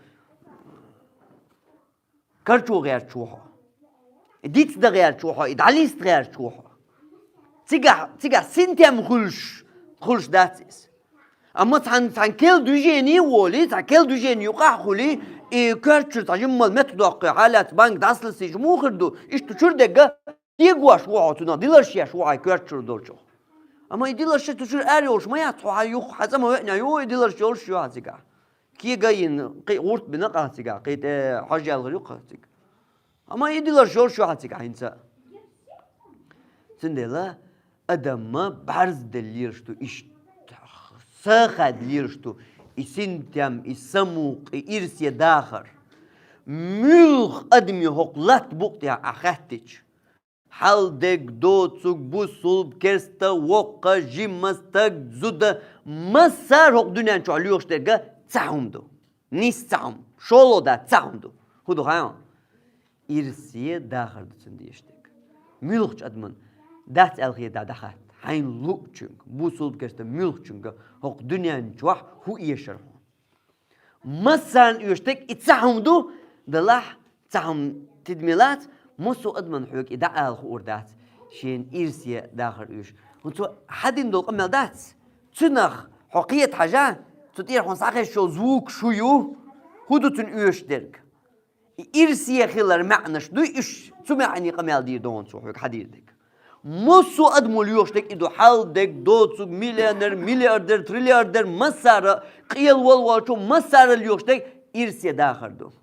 Карчо гӀерташ ву хьо. И диц дан гӀерташ ву хьо, и дӀалиста гӀерташ ву хьо. Цигахь, цигахь синтем хуьлуш, хуьлуш дац иза. Амма цхьана, цхьана кел движение а волий, цхьана кел движение юкъахь а хуьлий, и коьрта чуьра цхьа жиммал меттах доккхий хьалаца банк дӀасаласийча муха хир ду? Иштта чуьра дерг а кегош ву хьо цунах, диларш еш ву хьо коьрта чуьра долчух. Амма и диларш цу чуьра ара йолуш ма яц, хьо хьан юха хьан цӀа ма веъна ю, и диларш йолуш ю хьан цигахь. Кега а йина, кхин а гӀурт бина кхахь цигахь, кхин тӀе хьожа яьлла ю кхахь цигахь. Амма и диларш йолуш ю хьан цигахь хӀинца а. Цундела адамна бӀаьрзе делла лелаш ду иштта, сагӀа хаьдда лелаш ду и синтем, и самукъа, и ирсе дахар. Муьлхха адамийн хӀокху латта букъ тӀехь ахь хаьттича, хьал дерг, доцург, бусулба, керста, воккха, жима, стаг, зуда, массара хӀокху дуьнен чохь лоьхуш дерг а цхьа хӀума ду. Нийса цхьа хӀума, шолгӀа дац цхьа хӀума ду. ХӀун ду хаьий? Ирсе дахар ду цунна дезаш дерг. Муьлххачу адамна дац аьлла хетахь дӀахатта, хьайна луучуьнга, бусулба, керста муьлххачуьнга хӀокху дуьнен чохь хӀун эшар хьуна? Массарна оьшург и цхьа хӀума ду, делахь цхьа хӀума тидаме лаца, массо а адамна хьоьга и дӀаала хуур дац, шена ирсе дахар оьшу. ХӀунда цо хьан дина долу къамел дац? Цунах хьо кхета хьажа, цу тӀера хьуна схьахезаш йолу звук шу ю, хӀун ду цуьнан оьшуш дерг? И ирсе хилар маьӀнаш дуй уьш, цу маьӀне къамел дийр ду хьуна цо хьоьга хьан дийр дерг. Массо а адамо лоьхуш дерг и ду, хьал дерг, доцург, миллионер, миллиардер, триллиардер, массара, къела волу волчу массара лоьхуш дерг ирсе дахар ду.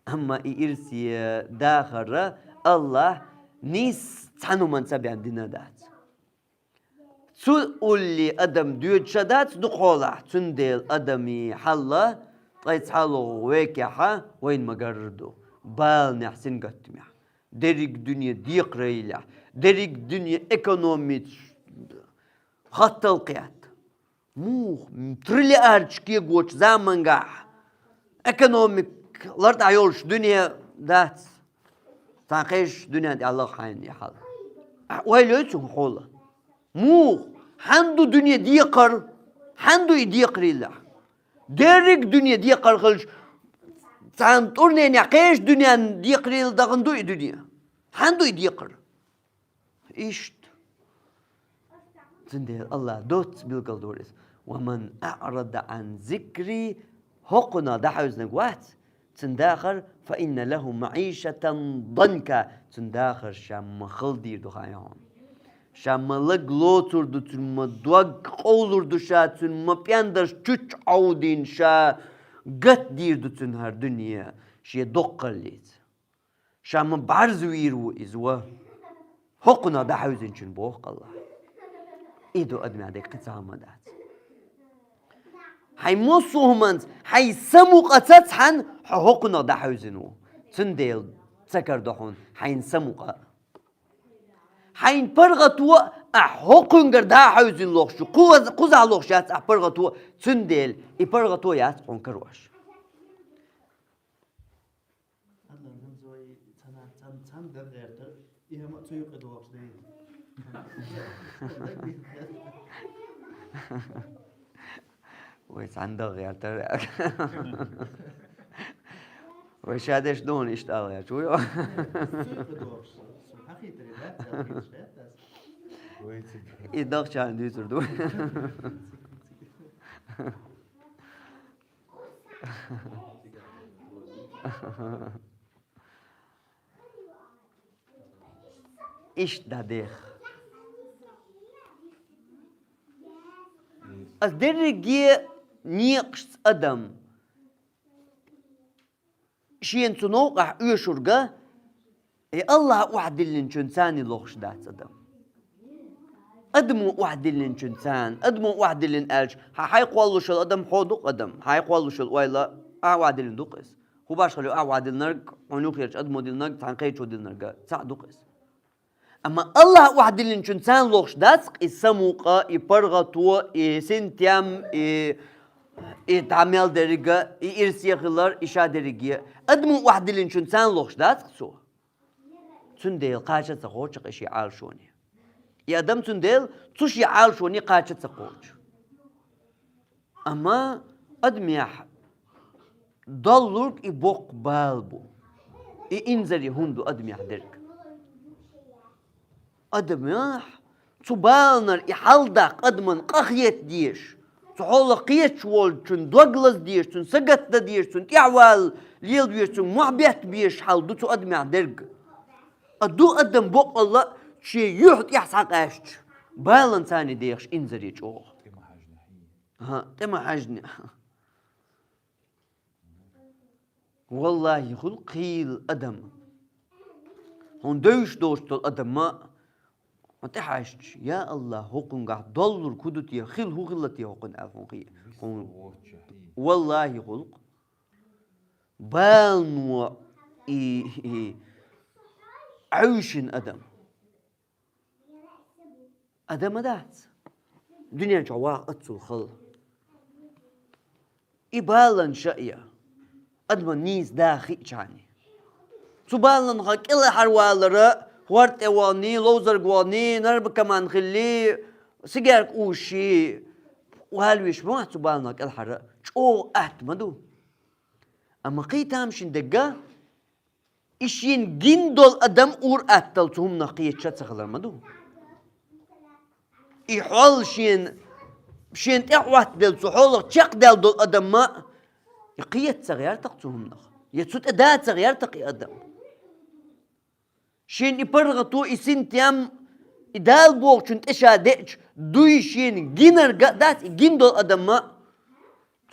Амма и ирсе дахар Аллахь нийса цхьана хӀуманца бен дина дац. Цу улле адам доьдуш а дац дукхахьолахь, цундела адамийн хьал ткъе цхьалгӀа векехь вайна ма-гарра ду, баланехь, сингаттамехь. Дерриг дуьне декхарийлахь, дерриг дуьне экономица хаттал кхетта. Муха, триллиардаш кегочу замангахь экономика лартӀахь йолуш дуьне дац? Цхьана кхечу дуьнен тӀехь лаха хьайна и хьал. Ахь ойла йой цунах хьуна? Муха? Хьанна ду дуьне декхар? Хьанна ду и декхарийлахь? Дерриг дуьне декхар хилча, цхьана тӀурненехь кхечу дуьненна декхарийлахь дахана ду и дуьне? Хьанна ду и декхар? Иштта. Цундела Аллахь доцца билгалдора иза: «Ва ман аърада ан зикри», хӀокхунах дӀахьаьвзинарг вац цуьнан дахар, «фа инна лаху маӀишатан данка», цуьнан дахар ша ма-халла дийр ду хаьий хьуна. Ша ма-лаг лоцур ду цуьнан, ма-дог къовлур ду ша цуьнан, ма-пӀендарш чучча Ӏовдийна ша гатдийр ду цуьнан хӀара дуьне шен доккхаллица. Ша ма-бӀарзвийр ву иза ва, хӀокхунах дӀахьаьвзинчун, боху Аллахь. И ду адамехь дерг, кхин цхьа хӀума дац. Хьайн массо а хӀуманца, хьайн самукъаца цхьаьна хьо хӀокхунах дӀахьаьвзина ву. Цундела ца карадо хьуна хьайн самукъа а. Хьайн паргӀато а ахь хӀокхуьнгара дӀахьаьвзина лохуш ю. Кхуза-, кхузахь лохуш яц ахь паргӀато а, цундела и паргӀато яц хьуна карош. Цхьана, цхьана, цхьана дан гӀертар, и хӀума цу юкъа догӀуш дайна. Вай цхьана дан гӀертар. Вай ша деш дуьйна иштта ала гӀерташ ву йо. Цу юкъа догӀуш, сан хьахийтаре дац, ца хийташ дац ас. И дахчарна дуьйцур ду. Иштта дӀадеха. Ас дерриге некъашца адам шена цу новкъахь оьшург а, и Аллахь охьадиллинчун царна лохуш дац адам. Адамо охьадиллинчун царна, адамо охьадиллина аьлча, хьан хьайн кхоллушал адам хьо ду-кх адам, хьайн кхоллушал ойла а охьадиллина ду-кх иза. ХӀун башхалла ю ахь охьадиллинарг, хьуна юххерчу адамо диллинарг, цхьана кхечо диллинарг? Цхьаъ ду-кх иза. Амма АллахӀа охьадиллинчун царна лохуш дац-кх и самукъа, и паргӀато, и синтем, и, и дӀа мел деррига, и ирсе хилар, и ша дерриге. Адамо охьадиллинчун царна лохуш дац-кх цо. Цундела кхача а ца кхочу-кх и шен Ӏалашоне. И адам цундела цу шен Ӏалашоне кхача а ца кхочу. Амма адамехь доллург и боккха бала бу. И инзаре хӀума ду адамехь дерг. Адамехь цу баланара и хьалдаккха адаман къахета дезаш, цу хьолах кхеташ волчун дог лаза дезаш, цунна сагатдан дезаш, цунна тӀаьхьавала леладезаш, цунна мохь бетта безаш хьал ду цу адамехь дерг. А ду адам боккъалла шен юьхь тӀехь схьакъаьсташ, баланца дехаш инзаре чӀогӀа. ХӀан, тӀе ма хьаьжна. ВаллахӀи, хуьлу кхийла адам. Хьуна девзаш доцуш долу адам ма хьуна тӀе хьаьжча, я АллахӀ, хӀокхунгахь доллург хӀун ду те, хила хӀун хилла те хӀокхуьнан аьлла хьуна хи-, хьуна. ВаллахӀи, хуьлу-кх. Балано и, и Ӏуьйшина адам. Адам а дац. Дуьнен чохь ваха аццул хала. И баланаш а я. Адаман нийса да хиъча хьуна. Цу баланах кӀелхьарвалар, хӀорда тӀе ваханий, ловзарг ваханий, наркоман хилий, сигарка узуш, валавеш ма вац цу баланах кӀелхьара, чӀогӀа атта ма ду. Амма кхин тамашийна дерг, и шена гина долу адам ур-атталла цу хӀуманах кхеташ а ца хилар ма ду. И хьол шена, шена тӀехӀоттаделла, цу хьолах чекхдаьлла долу адам ма, и кхета ца гӀерта-кх цу хӀуманах, я цу тӀе да ца гӀерта-кх и адам. Шена и паргӀато, и синтем, и Дала бохучун тӀе ша деача, дуй шена гинарг а дац, и гина долу адам ма,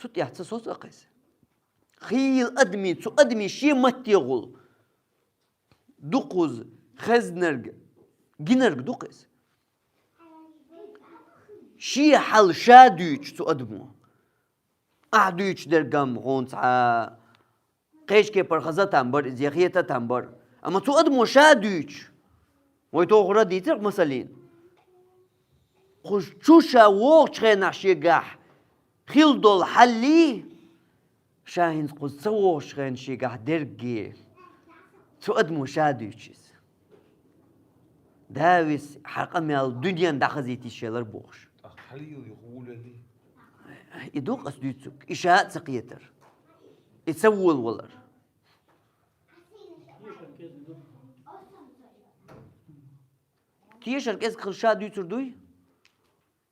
цу тӀехь ца соцу-кх иза. Хийла адамийн, цу адамийн шен маттехула дукхуза хезнарг, гинарг ду-кх иза. Шен хьал ша дуьйцу цу адамо. Ахь дуьйцуш дерг-м хьуна цхьа кхечу кепара хаза а там бара иза, я хета а там бара. Амма цу адамо ша дуьйцуш, вай тохара дийцира-кх масална. Кху чу ша вогӀучу хенахь шегахь хила долу хьаллий, ша хӀинца кхуза ца вогӀучу хенахь шегахь дерриге. Цу адамо ша дуьйцу иза. Давис хьан къамел дуьненна дӀахазийта йиш елар бохуш. ТӀаккха хьалийла юха вулалий? И ду-кх ас дуьйцург, и ша а ца кхетар, и ца волавалар. Тешар кӀезиг хила ша дуьйцур дуй?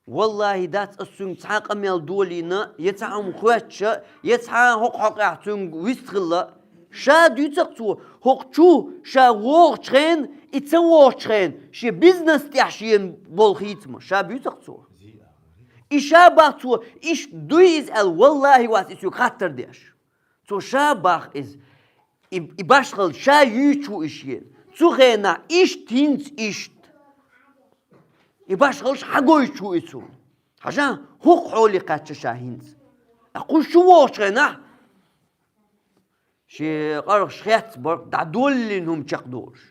Валлахи, дац ас цуьнга цхьа къамел долийна, я цхьа хӀума хоьттуш, я цхьа хӀокху хьокъехь цуьнга вист хилла. Ша дуьйцу-кх цо, хӀокху чу ша вогӀучу хенахь, и ца вогӀучу хенахь, шен бизнес тӀехь шена болу хийцамаш. Ша буьйцу-кх цо. И ша бах цо, иштта дуй иза аьлла, валлахи, вац и соьга хаттар деш. Цо ша бах иза. И, и башхалла ша юьйцуш ву и шена. Цу хенахь иштта, хӀинца иштта. И башхаллаш хьагойтуш ву и цунна. Хьажа, хӀокху хьоле кхаьчна ша хӀинца. Ткъа кху чу вогӀучу хенахь, шен къаргӀаш хецбар, дӀадоллина хӀума чекхдолуш.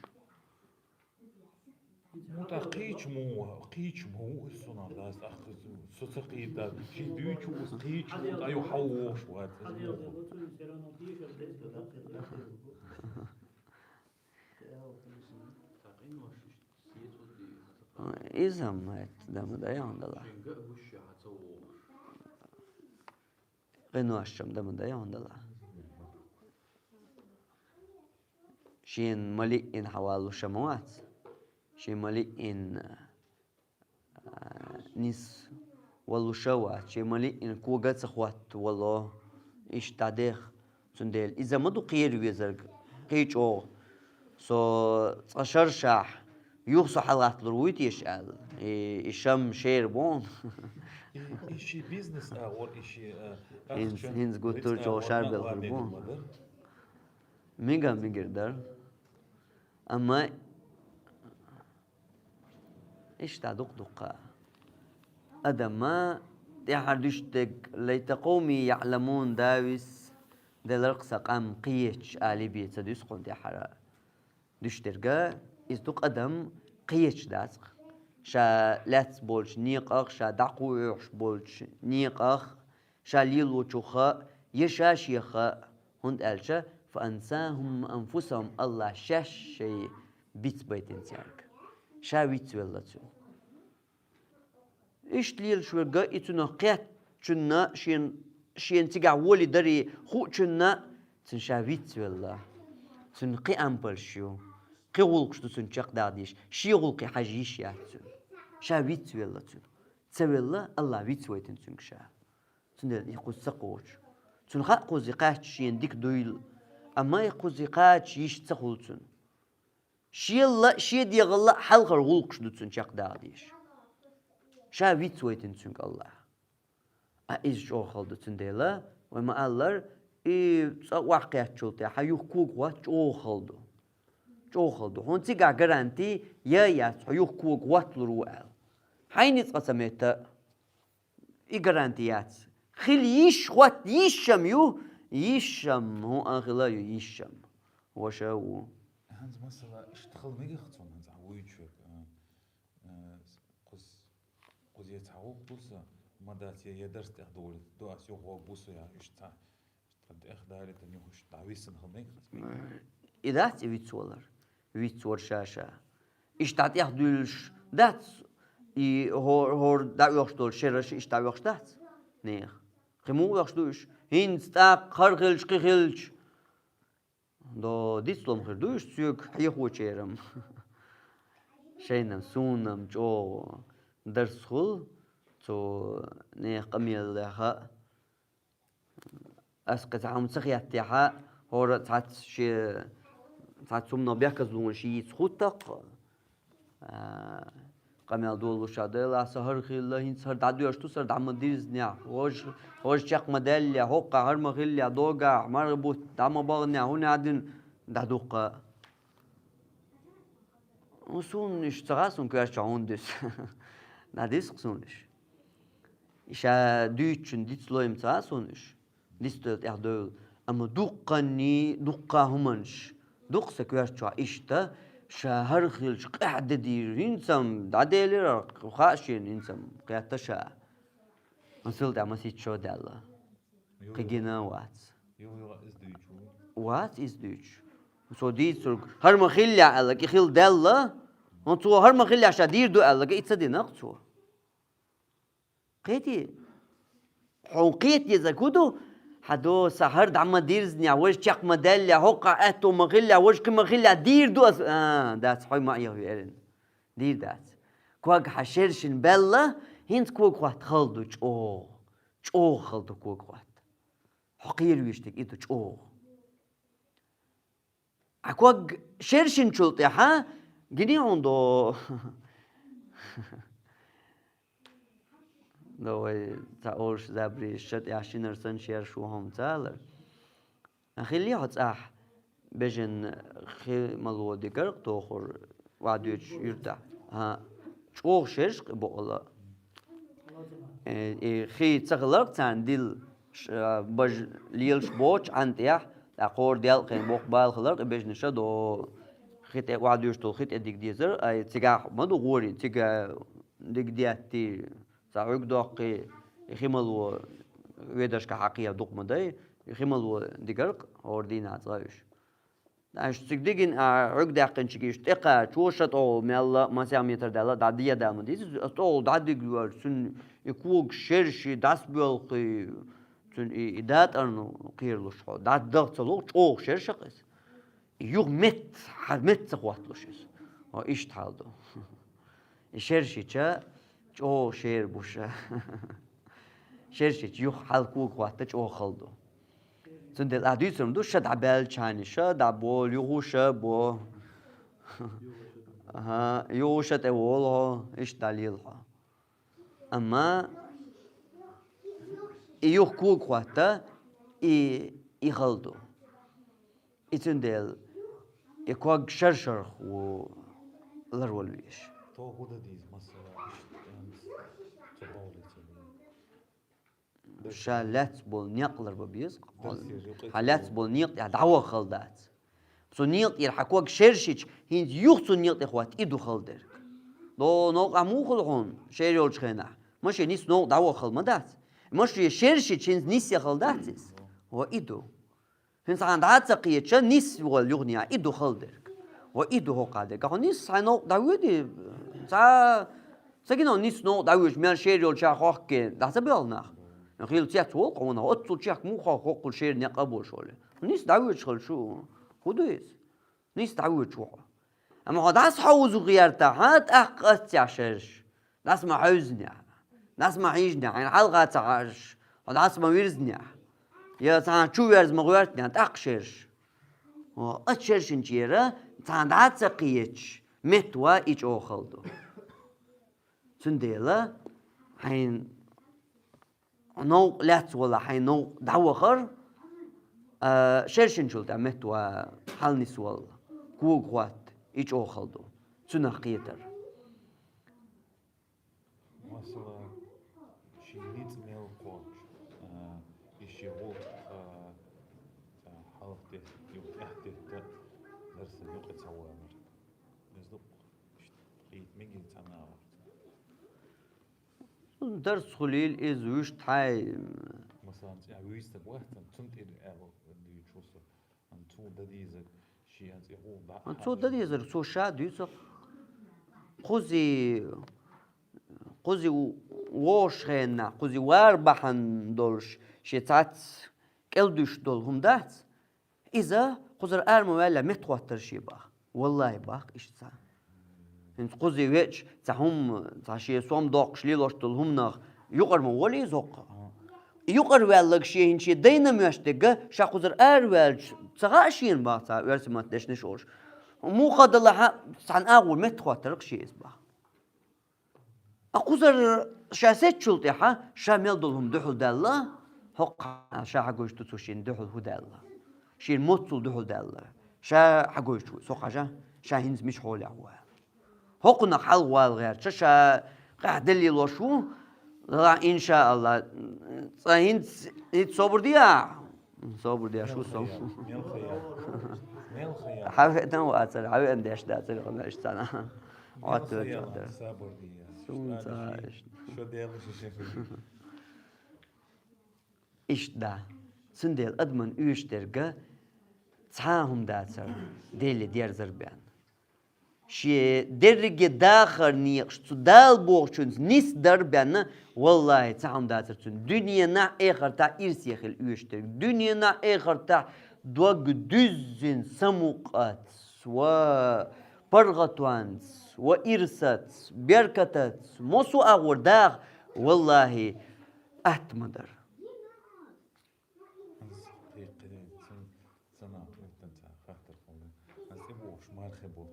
МуьтӀахь кхечу мо, кхечу мо ву иза, со нах дац, тӀаккха со ца кхийда, шен дуьйцу иза кхечу мо, тӀе юха хьо вогӀуш вац иза мо. Иза ма хӀетта, дама дай хьуна дала. Къинош чам дан ма дай хьуна дала. Шена ма лиъина хьаваллуш ма вац. Шена ма лиъина, а, нис валлуш а вац. Шена ма лиъина кога а ца хӀотта вало. Иштта дӀадех. Цундела иза ма ду кхера везарг, кхин чӀогӀа. Со цкъа шаршахь, юха со хьалатталур вуй теша аьлла. И, и шам шера бу хьуна. И, и ши бизнес а, вор и ши, а, хӀинца, ахча, хӀинца гуттар а чӀогӀа шарбелхар бу хьуна. Мега мегар дара. Амма иштта дукха-дукха. Адамна тӀаьхьара дуьстург, лайта къовми яӀламун, Давис, Деларх са къам кхеча али бе ца дуьсу кхунна тӀехьара. Дуьш дерга, иза ду къадам кхеча дацкх. Ша лаьцна болчу некъах, ша дӀакхуьуш болчу некъах, ша лелочуха, я ша шеха, хӀунда аьлча, «فأنساهم أنفسهم», Аллах шаьш шайн бицбайтина цаьрга. Ша вицвелла цуьнан. Иштта лелаш верг и цунах кхеттачунна, шен, шена цигахь волий дарий хуучунна, цуьнан ша вицвелла. Цуьнан кхин ампалш ю, кхин гӀуллакхаш ду цуьнан чекхдаккха дезаш, шен гӀуллакхе хьажа йиш яц цуьнан. Ша вицвелла цуьнан. Ца велла, Аллах вицвайтина цуьнга ша. Цундела и кхуза ца кхочу. Цунна хаьа кхуза кхаьчча шена дика дуйла, амма и кхуза кхача йиш ца хуьлу цуьнан. Шелла а, шен дегӀалла а хьалхара гӀуллакхаш ду цуьнан чекхдаккха дезаш. Ша вицвайтина цуьнга Аллах. А иза чӀогӀа хала ду, цундела вай ма-аллара, и цкъа охьакхеттачул тӀаьхьа юха кога хӀотта чӀогӀа хала ду. ЧӀогӀа хала ду. Хьуна цигахь гаранти я яц, хьо юха кога хӀотталур ву аьлла. Хьайна ницкъ ца метта а. И гаранти яц. Хила йиш, хӀотта йиш ам ю, йиш ам, хӀун а хила а ю йиш ам. Ваша а ву. ХӀинца масала иштта хила мегаш цунна хӀинца вуьйцуш верг, а, а, кхуз-, кхузе цхьа гӀуллакх ду сан, ма дац, я, я дарс тӀех долуьйту, ду ас юха вогӀу бу со, я, иштта цхьа Тхан тӀех далийтина юхуш дӀависсина хила мега хаза. И дац и вицвалар? Вицвар ша-ша. Иштта дӀатӀехдуьйлуш дац и хӀор-, хӀора дӀаоьхуш долу шераш иштта дӀаоьхуш дац? Нехан. Кхин муха оьхуш ду уьш? ХӀинца тӀаккха хӀара хилча, кхин хилча. До дицлом хир ду уьш соьга хьехочерам. Шайнам, суна-м чӀогӀа дарс хуьлу цу нехан къамелехь а. Ас кхин цхьа хӀума ца хеттехь а, хӀора цхьацца шен, цхьацца хӀуманах бехказлонаш йийца хӀуттакх, а, къамел долуш а делахь, сан хӀара хилла, хӀинца хӀара дӀадоьжуш ду, сара дӀа ма дирзинехь, важа, важа чекх ма даьллехь, хӀокхахь хӀара ма хиллехь, догахь марха бутт дӀа ма баханехь, хӀунда аьлла дина дӀадуккха. Хьуна суна уьш ца хаьа, суна коьртачохь хӀунда дуьсу? ДӀадуьсу-кх суна уьш. Ша дуьйцучун дицлой-м ца хаьа суна уьш? Дицдойла тӀехдойла. Амма дуккханний, дуккха хӀуманаш ду-кх сан коьртачохь иштта, ша хӀара хилча къаьхьа де дийр, хӀинца-м дӀаделира, хаьа шена, хӀинца-м кхетта ша. Масала тӀехь масийтта шо даьлла. Кхин гина вац. Вац иза дуьйцуш. Со дийцург, хӀара ма хиллехь аьлла, кхин хилла даьлла. Хьуна цо хӀара ма хиллехь ша дийр ду аьлла, кхин и ца дина-кх цо. Кхетий? Хьуна кхета дезарг хӀун ду? Хьан до, сан хӀара дӀа ма дирзинехь, важа чекх ма даьллехь, хӀокхахь аьтту ма хиллехь, важа кхин ма хиллехь, дийр ду ас. А, дац, хьой ма а яхьа веарина. Дийр дац. Ког хьан шершина баьлла, хӀинца ког хӀотта хала ду чӀогӀа. ЧӀогӀа хала ду ког хӀотта. Хьо кхера везаш дерг и ду чӀогӀа. Ӏа ког шершинчул тӀаьхьа гиний хьуна до. До вай цхьа олуш забарий, ша тӀехь шинара санна шерш ву хьуна ца алар. Хилли хьо цӀахь бежан хи мало дигар-кх тохур вадуьйчу юьртахь. ХӀан, чӀогӀа шерш кхин бокъала. Э, и хи ца хилар-кх царна дилла, ш-, бажа лелаш боцуш Ӏан тӀехь, тӀаккха хӀора делкъен боккха бала хилар-кх и бежанаша до хи тӀе вадуьйчу долу хи тӀе дига дезар, ай цигахь ма ду гӀорий, цига дига детти, цхьа Ӏуьрг доккхий, и хи мало ведаршка хьакхе дукха ма дай, и хи мало дигар-кх хӀора дийнахь цкъа уьш. Аша цига дигина, а, Ӏуьрг даьккхинчигаш тӀекхачо ша тӀехула мелла, масех метр даьлла, дӀадеда ма деза, аса тӀехула дӀадига вара, цуьнан и когаш шерший, дӀасабоьлхий, цуьнан и, и датӀарна кхералуш хьо. ДӀадагӀа ца лугӀу, чӀогӀа шерш-кх иза. И юха метта, хьан метта ца хӀотталуш иза. Хьо иштта хьал ду. И шершича чӀогӀа шер бу ша. Шершича юха хьал кога хӀотта чӀогӀа хала ду. Цундела ахь дуьйцург ду, ша дӀабаьллачхьана ша дӀаболу, юха ша бо. АхӀа, юха ша тӀе волу хьо, иштта дӀалела хьо. Амма и юха кога хӀотта, и, и хала ду. И цундела и ког шар-шарх ву ларвала везаш. Тоху дан дийза, масала, иштта, ца бовлий ца бовлий. Ша лаьцна болу некъ ларбан беза. Хьан лаьцна болу некъа тӀехь дӀаваха хала дац. Цу некъа тӀера хьан ког шершича, хӀинца юха цу некъа тӀе хӀотта и ду хала дерг. До новкъахь муха хуьлу хьуна, шер йолчу хенахь? Машен нис новкъа дӀаваха хала ма дац. Машен шершича, хӀинца нис ян хала дац иза? ХӀо и ду. ХӀинца хьан дӀа а ца кхетча, нис вала юханехь, и ду хала дерг. ХӀо и ду хӀокху дерг. Ахьа нис хьайн новкъа дӀавоьдий? Ца, ца гина нис новкъа дӀавоьдуш, мел шер йолчохь хохке, дӀа ца боьлху нах? Хила цец волу кхунах, оццул чехка муха хоккхул шер некъа а болуш волу. Нис дӀавоьдуш хала шу. ХӀун ду иза? Нис дӀавоьдуш ву хьо. Амма хьо дӀаса хьовзу гӀертахь, тӀаккха аццехь шерш. ДӀаса ма хьевзинехь, дӀаса ма хьийжинехь, хьайна хьалха ца хьажаш, хьо дӀаса ма вирзинехь, я цхьана чу верза ма гӀоьртинехь, тӀаккха шерш. О, аса шершинчера цхьана дӀа а ца кхеташ, меттаван и чӀогӀа хала ду. Цундела хьайн новкъа лаьцна вала, хьайн новкъа дӀавахар, а, шершинчул тӀе меттаван хьалнисвала, кога хӀотта, и чӀогӀа хала ду. Цунах кхетар. Масала, шен ницкъ мел кхоччу, а, и шен гӀуллакх, а, а, хьалха тетта, юха тӀаьхьа тетта, дарсан юкъа ца валар. Иза ду-кх, иштта кхета мегий цхьана агӀор? Дарс хуьлийла иза вуьшта хьай. Масала, цӀе вуьйцург вац, цунна тӀера аьлла дуьйцуш ву со. Амма цо дан дезарг шен цӀе гӀуллакх дӀа а хьажа. Цо дан дезарг цо ша дуьйцу-кх. Кхузи, кхузи вогӀуш хенахь, кхузи вар бахьана долуш, шен цхьацца кӀел дуьсуш долу хӀума дац. Иза кхузара ара ма ваьлла, меттахӀоттар шен бах. Валлахи, бах иштта цхьа. ХӀинца кхузи веача, цхьа хӀума, цхьа шен сом доккхуш лелош долу хӀуманах юкъара ма волу иза хӀокху. Юкъара ваьлларг шен хӀинца шен дайна моьшта дерг, ша кхузара ара ваьлча, ца хаьа шена бах цхьа оьрсийн маттахь дешнаш олуш. Муха далахь а, цхьана агӀор меттахӀоттар-кх шен иза бах. А кхузара ша сецчул тӀаьхьа, ша мел долу хӀума дуьхьал даьлла, хӀокху ша хьагуьйш ду цо шена дуьхьал хӀун даьлла. Шена моццул дуьхьал даьлла. Ша хьагуьйш ву, со хьажа, ша хӀинца мича хьолехь ву аьлла. ХӀокхунах хьалха вала гӀерташ, ша къаьхьа деллалош ву, ла, иншаалла, цкъа хӀинца, хӀинца собар де ахьа. Собар деш ву со. Мел хаяр. Мел хаяр. Хьан веана вацара, хьан веана деш дацара, хӀунда аьлча царна. Мел Отто хаяр, чӀогӀа дара. Сабар де. Суна ца иштта. Шо Дела ши ши. Иштта да. Цундела адаман оьшуш дерг цхьа а хӀума дацара, Деле дерзар бен. Шен дерриге дахар некъаш цу Дала бохучуьнца нисдар бен, валлахи, цхьа хӀума дацара цуьнан. Дуьненахь, эхартахь ирсе хила оьшуш дерг. Дуьненахь, эхартахь дог дуьззина самукъаца ва паргӀатонца ва ирсаца, беркатаца, массо а агӀор даха, валлахи, атта ма дара. Ас тхайкхина цун, цунах оьттан цхьа хаттар хилла. Ас тӀебогӀуш мархи бутт.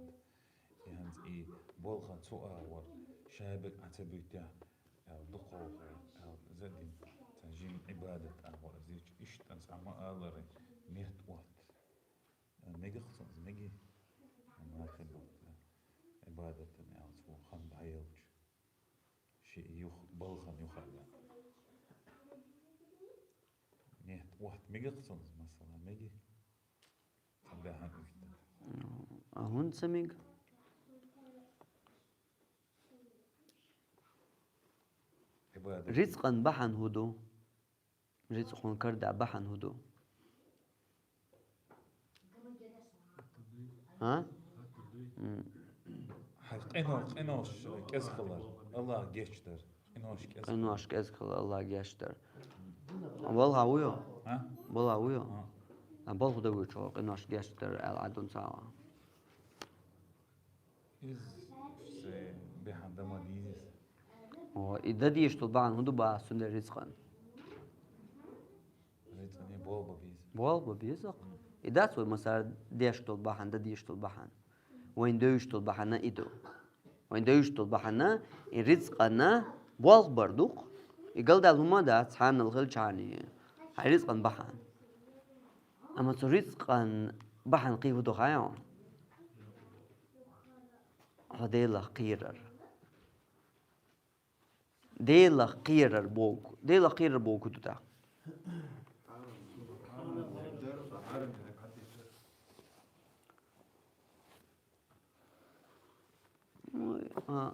И хӀинца и болхан цу агӀор, шайберг Ӏа ца буьттехь, аьлла, дукхахволу, аьлла, за дина, цхьа жима Ӏибадат агӀор, иза иштта ас Ӏа ма аллара, метта отта. Мегах цунна, меги? Мархи бутт. Ӏибадатан аьлла, цо хан дӀаелча. Ши юха, балхан юха а. Нет, отта мегах цунна, масала, меги? Цхьа баьхьан уьттан. А хӀунда ца мега? Ӏибадат. Рицкъан бахьана хӀун ду? Рицкъ хьуна карда бахьана хӀун ду? А? М. Хьан къино-, къинош кӀезиг хилар, Аллах гечдар. Къинош кӀезиг. Къинош кӀезиг хилар, Аллах гечдар. Балха вуйо? А? Балха вуйо? А. А балха дан вуьйчу къинош гечдар аьлла Ӏадун цхьа а. Иза се бихьан дан ма дийза иза. О, и дан дийш долу бахьана хӀун ду баха цундела рицкъан? Рицкъан и болх бан беза. Болх бан беза. И дац вай масар деш долу бахьана, дан дийш долу бахьана. Вайн девзаш долу бахьана и ду. Вайн девзаш долу бахьана, и рицкъанна болх бар ду-кх. И галдаьлла хӀума дац, цхьаннал хилчхьана, хьайн рицкъан бахьана. Амма цу рицкъан бахьана кхин хӀун ду хаьий хьуна? Хьо Делах кхерар. Делах кхерар боху, Делах кхерар боху ду тӀаккха. А.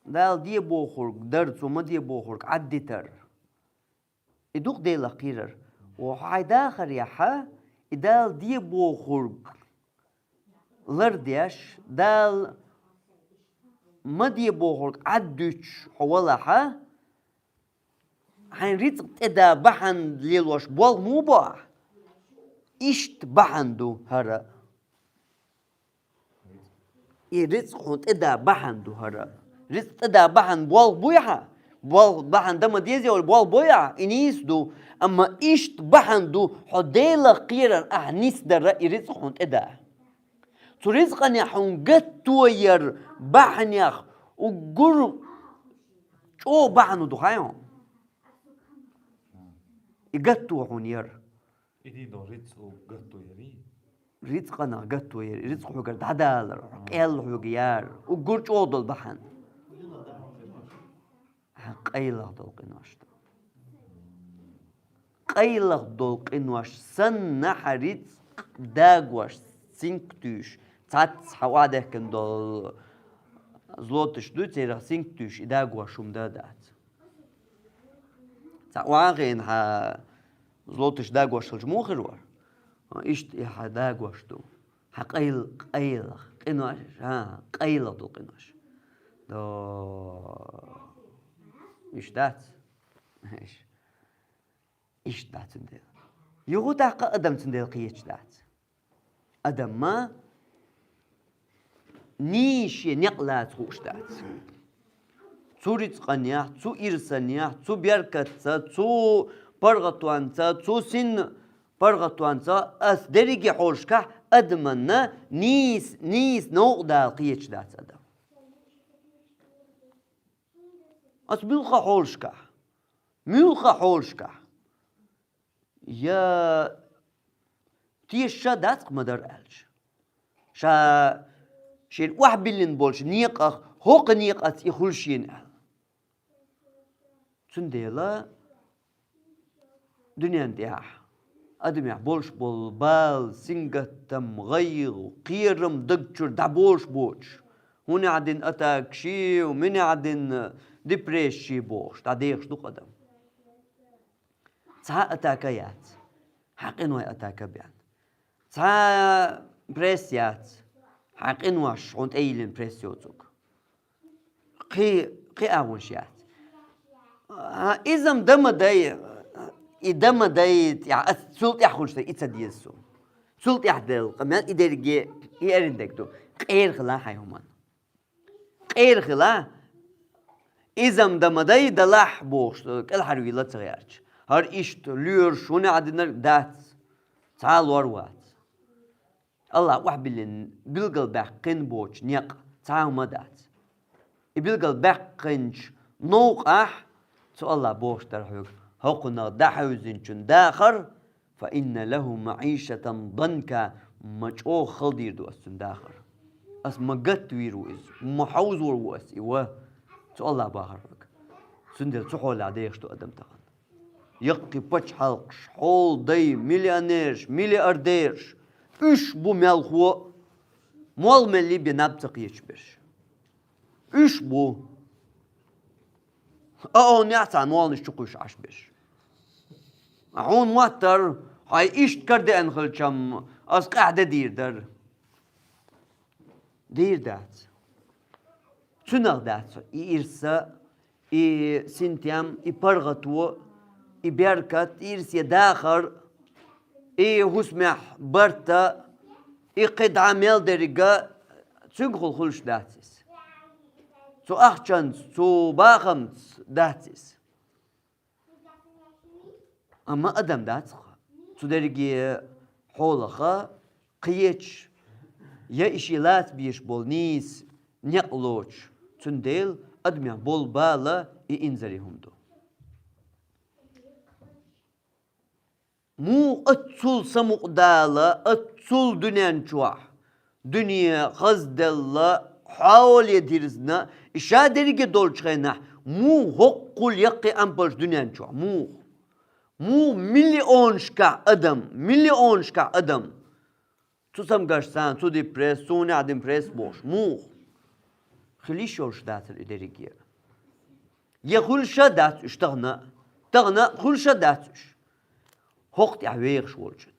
Дала де бохург дар, цо ма де бохург Ӏаддитар. И ду-кх Делах кхерар. Ва хьайн дахарехьа, и Дала де бохург лардеш, Дала ма де бохург Ӏаддуьтуш хьо валахьа, хьайн рицкъ тӀеда бахьана лелош болх ма бу ахь? Иштта бахьана ду хӀара. И рицкъ хьуна тӀеда бахьана ду хӀара. Рицкъ тӀеда бахьана болх буй хьан? Болх бахьана дан ма деза олий, болх буй ахь? И нийса ду. Амма иштта бахьана ду хьо Делах кхерар ахь нисдар и рицкъ хьуна тӀеда. Цу рицкъанех хьуна гатто яр бахьанех уггар чӀогӀа бахьана ду хьайна. И гатто хьуна яр. И дийна долу рицкъ гатто ярий? Рицкъанах гатто яр, рицкъ хьоьгара дӀадалар, къел хьоьга яр. Уггар чӀогӀа долу бахьана. Хьан къайлах долу къинош ду. Къайлах долу къинош санна хьан рицкъ дагош, синг туьйш, цхьацца хьан охьадехкина долу злоташ ду, церах синг туьйш, и дагош хӀума дан дац. Цхьа охьа а хиъна хьан злоташ дагош хилча муха хир вара? Иштта и хьан дагош ду. Хьан къайл-, къайлах, къинош, хьан къайлах долу къинош. До. Иштта дац. Иштта дац цундела. Юха тӀаккха адам цундела кхеташ дац. Адам ма нийса шен некъ лаца хууш дац. Цу рицкъанех, цу ирсанех, цу беркатца, цу паргӀатонца, цу син паргӀатонца, ас дерриге хьолашкахь адаманна нийса, нийса новкъа дала кхеташ дац адам. Ас муьлхха хьолашкахь? Муьлхха хьолашкахь? Я теша ша дац-кх ма-дарра аьлча. Ша шена охьабиллина болчу некъах, хӀокху некъаца и хуьлу шена аьлла. Цундела дуьнен тӀехь адамехь болуш болу бала, сингаттам, гӀайгӀа, кхерам даг чуьра дӀаболуш боцуш, хӀунехь дина атакаш, минехь дина депрессия бохуш, дӀадехаш ду-кх адам. Цхьа атака яц, хьан къиной атака бен. Цхьа пресс яц, хьан къинош хьуна тӀейиллина пресс йоцург. Кхин, кхин агӀонаш яц. А, иза-м дан ма дай, и дан ма дай, тӀехь, ас цул тӀехь хуьлуш дай, и ца деза суна. Цул тӀехь делла къамел и дерриге, и эрна дерг ду. Къера хила хьайн хӀуманна. Къера хила, иза-м дан ма дай, далахь бохуш, кӀелхьарвийла ца гӀерташ. ХӀара иштта лоьраш хӀунехь динарг дац, цхьа а лор вац. Аллахь охьабиллина билгалбаьккхина боцу некъ цхьа а хӀума дац. И билгалбаьккхинчу новкъахь цу Аллахь бохуш дара хьоьга: хӀокхунах дӀахьевзинчун дахар, «Фа инна лаху маӀишатан данка», ма чӀогӀа хала дийр ду ас цуьнан дахар. Ас ма гатвийр ву иза, ма хьовзор ву ас и ва, цу Аллахь бахар хьоьга. Цундела цу хьолехь дехаш ду адам тахана. Яккхий пачхьалкхаш, хьолдай, миллионерш, миллиардерш, уьш бу мелхо а, мол меллий бен наб ца кхеташ берш. Уьш бу. А хьуна яц цхьа молнаш чу кхуьйсуш Ӏаш берш. Хьуна моттара, хьайн иштта карадеана хилчам, ас къаьхьа де дийр дара. Дийр дац. Цуьнах дац и ирса, и синтем, и паргӀато, и беркат, и ирсе дахар, и хӀусамехь барта, и кхидӀа мел деррига, цуьнгахула хуьлуш дац иза. Цу ахчанца, цу бахамца дац иза. Амма адам дац-кх цу дерриге хьолаха кхеташ, я и шен лаца безаш болу нийса некъ лоцуш, цундела адамехь болу бала и инзаре хӀума ду. Муха аццул самукъадала, аццул дуьнен чохь, дуьне хазделла, хьале дирзина, и ша дерриге долчу хенахь, муха хӀоккхул яккхий ампалш дуьнен чохь? Муха? Муха миллионашкахь адам, миллионашкахь адам? Цу самгаш царна, цу депресс, цунах депресс бохуш. Муха? Хила йиш йолуш дацара и дерриге. Я хуьлуш а дац уьш тахана, тахана хуьлуш а дац уьш. ХӀокху тӀехь вехаш волчунна,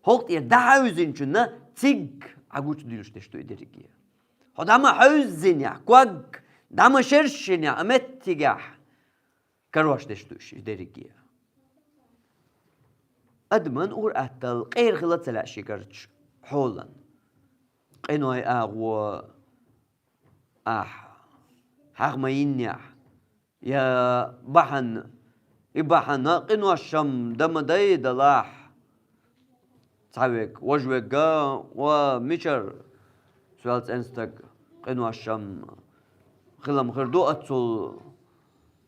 хӀокху тӀера дӀахьаьвзинчунна цига Ӏа гучудуьллуш дерш ду и дерриге. Хьо дӀа ма хьаьвззинехь, ког дӀа ма шершинехь, а меттигехь карош дерш ду уьш и дерриге. Адаман ур-атталла къера хила ца лаьа шегарчу хьолан. Къиной агӀо ахь хьагӀ ма йиннехь, я бахьана, и бахьана къиношам дан ма дай далахь. Цхьа вег, важа вега, ва мичара соьл цӀена стаг, къиношам хилам хир ду оццул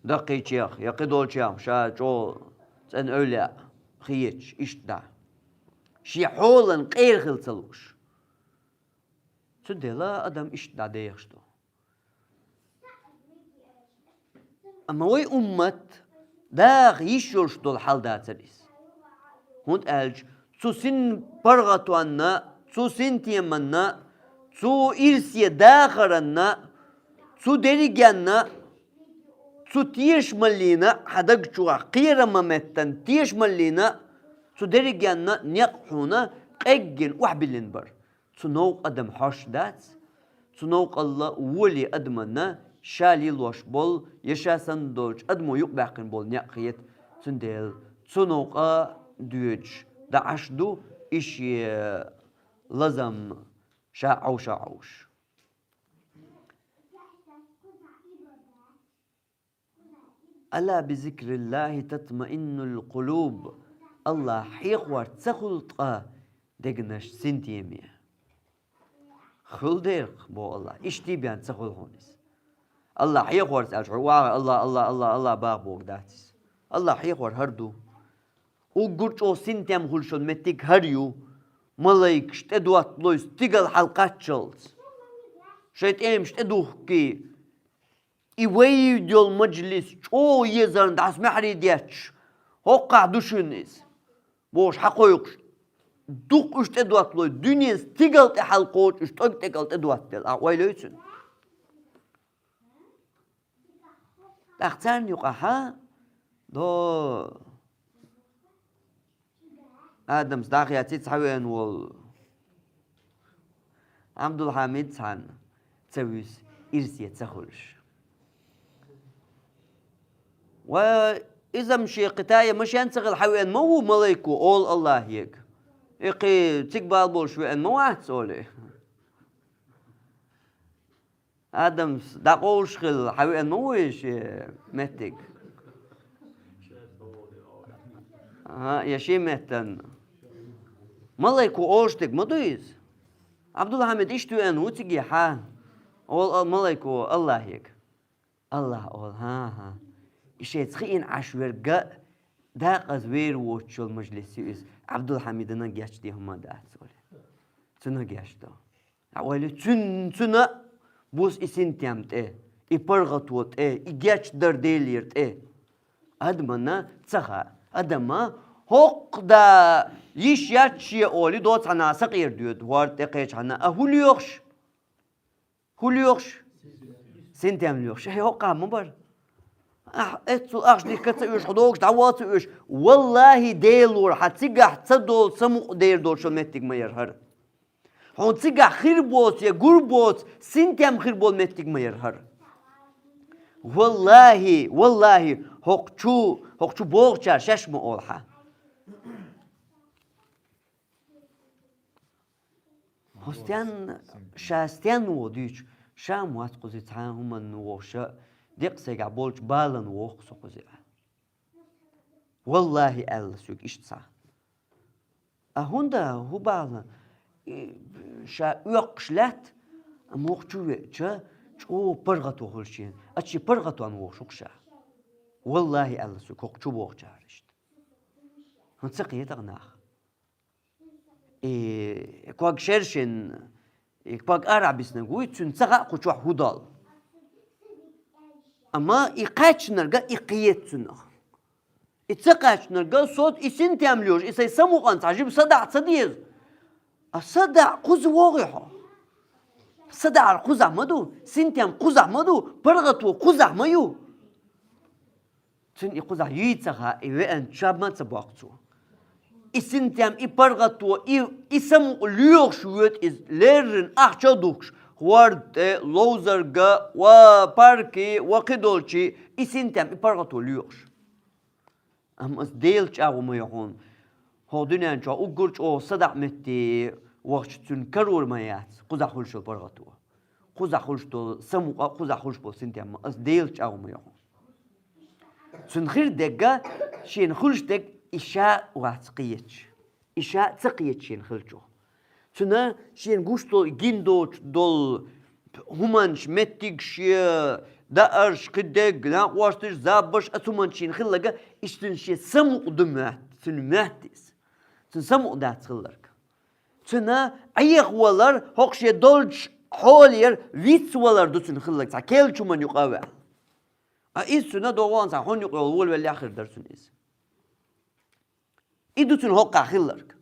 даккхийчех я кхидолчех ша чӀогӀа цӀена эвлаяъ хеташ, иштта дӀа. Шен хьолан къера хила ца лууш. Цундела адам иштта дӀадехаш ду. Амма вай уммат даха йиш йолуш долу хьал дацара иза. ХӀунда аьлча цу син паргӀатонна, цу синтеманна, цу ирсе дахаранна, цу дерригенна, цу тешамаллина, хьан даг чохь кхерам ма меттан тешамаллина, цу дерригенна некъ хьуна къеггина охьабиллина бара. Цу новкъа адам хьош дац, цу новкъалла воле адаманна ша лелош болу я ша санна долчу адамо юкъабаьккхина болу некъ хета, цундела цу новкъа доьдуш даӀаш ду и шен лазам ша Ӏовша Ӏовш. «Ала би зикриллахи татмаиннуль къулуб». АллахӀ хьехор ца хуьлу ткъа дегнаш синтеме. Хуьлу дерг, боху АллахӀ, иштта бен ца хуьлу хьуна иза. АллахӀ хьехорца аьлча, хьо вагӀа АллахӀ, АллахӀ, АллахӀ, АллахӀ баха боху дац иза. АллахӀ хьехор хӀара ду. Уггар чӀогӀа синтем хуьлуш йолу меттиг хӀара ю. Малайкаш тӀедотталой стигала хьалакхаччалц, шайн тӀемаш тӀедухкий. И вайна йолу мажлис чӀогӀа езарна дӀасамаьхьарий детташ, хӀоккхахь ду шуна иза, бохуш хьакхойкхуш, дукха уьш тӀедотталой, дуьнен стигала тӀе хьалакхочуш, уьш тӀог тӀекӀал тӀедоттаделла, ахь ойла йой цуьнан? ТӀаккха царна юкъахьа до Адамс дӀахецций цхьа веана волу Ӏабдулхьамид цхьаьна ца вуьсу, ирсе ца хуьлуш. Ва иза-м шен кхин тае машен ца хила хьан веана ма ву малайко, олу АллахӀега. И кхин цига бала болуш веана ма вац, олий. Адамс дӀакъовлуш хилла, хьан веана ма ву и шен меттиг? ХӀа, я шен меттан. Малайко олуш дерг ма ду иза? Ӏабдулхьамид иштта веана ву циге хьан? Олу а-, малайко АллахӀега. АллахӀа олу: «ХӀан-хӀа, и шайца хиъна Ӏаш верг а, декъаза вер воцуш йолу мажлис ю иза, Ӏабдулхьамидана гечде хӀума дац», олий. Цунна гечдо. Ахь ойла йой, цуьнан, цуьнан а бус и синтем тӀе, и паргӀато тӀе, и гечдар Делера тӀе. Адамана ца хаьа. Адама хӀокху да йиш яц шен олий, доцу хьанна сакъера доьду, хӀорда тӀе кхечу хьанна, а хӀун лоьхуш? ХӀун лоьхуш? Синтем лоьхуш. Хье, хӀокхахь ма бара. Ахь эццул ахча дихка ца оьшу, хьо догуш дӀавала ца оьшу. ВаллахӀи, Делора, хьан цигахь ца долу самукъа дер долчу меттиг ма яра хӀара. Хьуна цигахь хир боцу я гур боцу синтем хир болу меттиг ма яра хӀара. ВаллахӀи, валлахӀи, хӀокху чу, хӀокху чу богӀучара шаьш ма олу хьан. Хьо стенна, ша стенна ву дуьйцу, ша ма вац кхуза цхьа а хӀуманна вохуша, декъа сайгахь болчу баланна воху со кхуза. ВаллахӀи, аьлла соьга иштта цхьа. А хӀунда, хӀун бала? И, ша оьккхуш лаьтта, амма хӀокху чу веача, чӀогӀа паргӀато хуьлу шена. Ачи паргӀатонна вохуш ву-кх ша. ВаллахӀи, аьлла соьга хӀокху чу богӀучара иштта. ХӀун ца кхета нах? И ког шершина, И паг ара бисинарг вуй, цуьнан ца хаьа кху чохь хӀун долу. Амма и кхаьчнарга и кхета цунах. И ца кхаьчнарга со и синтем лоьшу, и сайн самукъан цхьа жима садаӀа ца деза. А садаӀа кхуза вогӀий хьо? СадаӀар кхузахь ма ду, синтем кхузахь ма ду, паргӀато кхузахь ма ю. Цуьнан и кхузахь юй ца хаьа, и веанча шаб ма ца боккху цо. И синтем, и паргӀато, и, и самукъа лоьхуш воьду иза, леррина ахча а духкуш, хӀорда тӀе, ловзарга, ва парке, ва кхидолче, и синтем, и паргӀато лоьхуш. Амма ас Делан чӀагӀо ма йо хьуна. ХӀокху дуьнен чохь уггар чӀогӀа садаӀа метте вахча цуьнан карор ма яц, кхузахь хуьлуш йолу паргӀато. Кхузахь хуьлуш долу самукъа, кхузахь хуьлуш болу синтем ма ас Делан чӀагӀо ма йо хьуна. Цуьнан хир дерг, шена хуьлуш дерг и ша вац кхеташ. И ша ца кхеташ шена хилча. Цуьнан шена гуш долу, гина доцуш долу хӀуманаш, меттигаш, даарш, кхидерг, накъосташ, забарш, оцу хӀуманна шена хилларг, иштта цуьнан шен самукъа ду моьтту, цуьнан моьтту иза. Цуьнан самукъа дац хилларг. Цуьнан Ӏехавалар, хӀокху шен долчу хьолера вицвалар ду цуьнан хилларг, цхьа керлачу хӀуманна юкъа а ваьлла. А иза цуьнан догӀу цхьа хӀунна юкъа йолу волавеллехь хир дара цуьнан иза. И ду цуьнан хӀокхахь хилларг.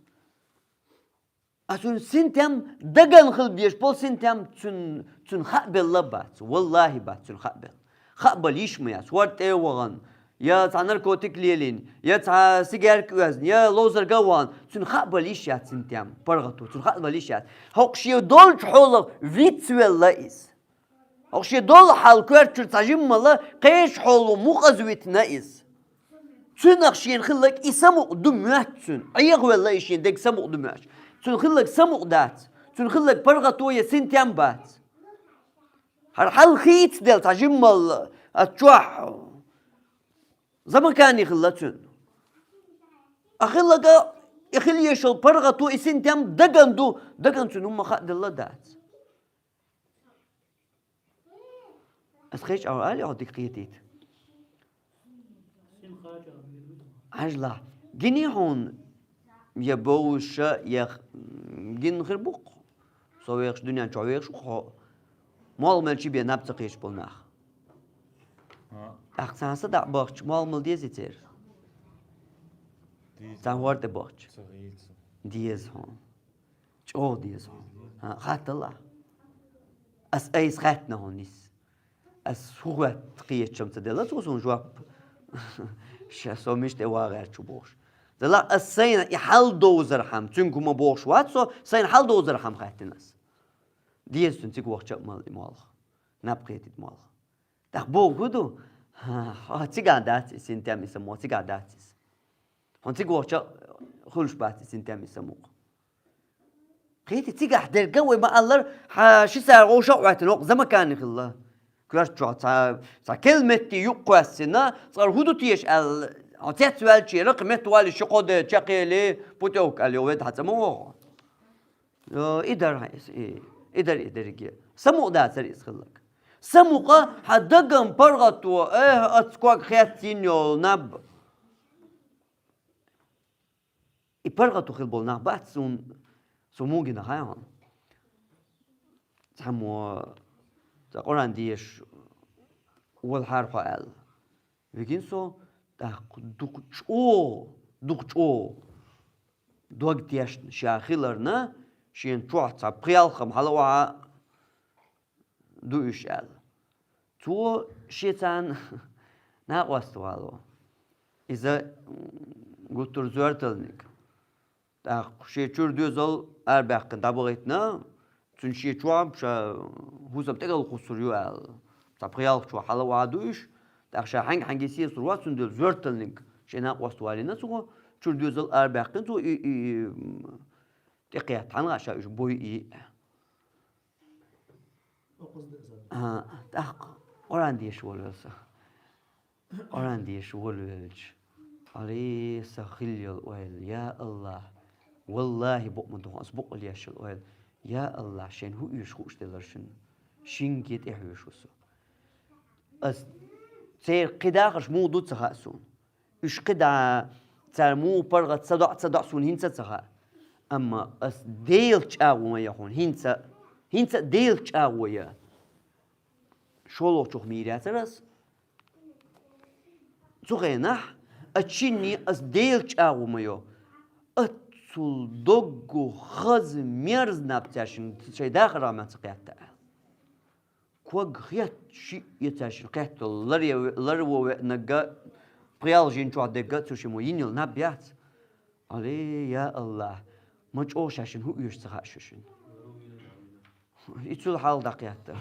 А цуьнан синтем дагана хила безаш болу синтем цуьнан, цуьнан хаа белла бац. Валлахи бац цуьнан хаа белла. Хаа бала йиш ма яц. ХӀорда тӀе а вахана, я цхьа наркотик лелийна, я цхьа сигаьрка оьзна, я ловзарга а вахана, цуьнан хаа бала йиш яц синтем, паргӀато, цуьнан хаа бала йиш яц. ХӀокху шен долчу хьолах вицвелла иза. ХӀокху шен долу хьал коьртачуьра цхьа жимма ма-лла, кхечу хьоло мукъаза витина иза. Цуьнах шена хилларг и самукъа ду моьтту цуьнан. Ӏехавелла и шен дерг самукъа ду моьтту. Цуьнан хилларг самукъа дац. Цуьнан хилларг паргӀато я синтем бац. ХӀара хьал хийцаделла цхьа жимма ма-лла, а чохь замакане хилла цуьнан. А хилларг, и хила езаш йолу паргӀато, и синтем дагана ду, дагана цуьнан хӀумма хаа делла дац. Ас кхечу агӀор али хьо дика кхетийта. Хьажалахь, гиний хьуна, я бовзуша, я х-, гина хир бу-кх. Со вехаш, дуьнен чохь вехаш ву-кх хьо. Молла мел чу бен наб ца кхеташ болу нах. ТӀаккха цхьана садаӀа бахча, молла мала дезий церан? Цхьана хӀорда тӀе бахча. Деза хьуна. ЧӀогӀа деза хьуна. ХӀа, хатталахь. Ас айса хаьттина хьуна иза. Ас хӀун хоьтту кхеташ-м ца делла цо суна жоп. Ша со мича тӀе вагӀаьрчу бохуш. Делахь ас сайна и хьал довзархьама, цуьнга хӀума бохуш вац со, сайна хьал довзархьама хаьттина ас. Деза цуьнан цига вахча а мала и молла. Наб кхетийта молла. ТӀаккха боху хӀун ду? Хьо цигахь дац иза, синтем и самукъа цигахь дац иза. Хьуна цига вахча хуьлуш бац и синтем и самукъа. Кхетий, цигахь дерг вай ма-аллара, хьан ши сагӀа вовшах а Ӏоьттина, хӀокху замакане хилла. Коьрта чохь цхьа, цхьа керла метте юкъ кхоьссина, цкъа хӀун ду теша аьлла, хьо цецваьлча, ракха метта валий, ши-кхо де чекхъели, путёвка аьлла, йо ведда хьан цӀа ма вогӀу. Йо, и дара иза, и, и дара и дерриге. Самукъа дацара иза хилларг. Самукъа хьан даган паргӀато, э, аца ког хеццийна йолу наб. И паргӀато хила болу нах бац суна, со муха гина хьайна. Цхьаммо, цхьа Къуръан дезаш волахьара хьо аьлла. Вигина со, тӀаккха дукха чӀогӀа, дукха чӀогӀа дог тешна ша хиларна, шена чохь цхьа пхи-ялх хӀума хьала а охьа ду уьш аьлла. Цо шен царна накъост вало. Иза, м, гуттар зоьрталниг. ТӀаккха шен чуьра доьзал арабаьккхина дӀабахийтина, цуьнан шен чохь ша хӀусам тӀекӀал кхуссур ю аьлла. Цхьа пхи-ялх чохь хьала а охьа ду уьш, тӀаккха ша хьаьнга-хьаьнга сецалур вац, цундела зоьрталниг шен накъост валийна цо, чуьра доьзал арабаьккхина цо, и, и, и, м, тӀекхетта, хьан а ша уьш бой и. А, тӀаккха Къуръан деша волавелла со. Къуръан деша волавелча, хьалий сан хилла йолу ойла, я АллахӀ, валлахӀи, букъ ма ду хьуна, ас букъ леш йолу ойла, я АллахӀ, шайна хӀун оьшу хууш делара шуна, шинге тӀехьоьжуш ву со. Ас церан кхидӀа ахарш муха ду ца хаьа суна. Уьш кхидӀа цара муха паргӀат ца доӀу, ца доӀу суна хӀинца а ца хаьа. Амма ас Делан чӀагӀо ма ян хьуна хӀинца а. ХӀинца а Делаца чӀагӀо я. ШоллагӀчох мийра яцар аз. Цу хенахь а чинне ас Делаца чӀагӀо ма йо. Аццул доггу хаза мерза наб цаьршинна шайн дахарехь ма ца кхетта аьлла. Ког хетта шиъ я цаьршинна кхетта йолу, лар я ве-, ларво веанарг а, пхи-ялх жин чохь дерг а цу шиммо йина йолу наб яц. Алле, я АллахӀ, ма чӀогӀа шаьшшинна хӀун оьшу ца хаьа шуьшинна. И цул хьалха дӀакхетта.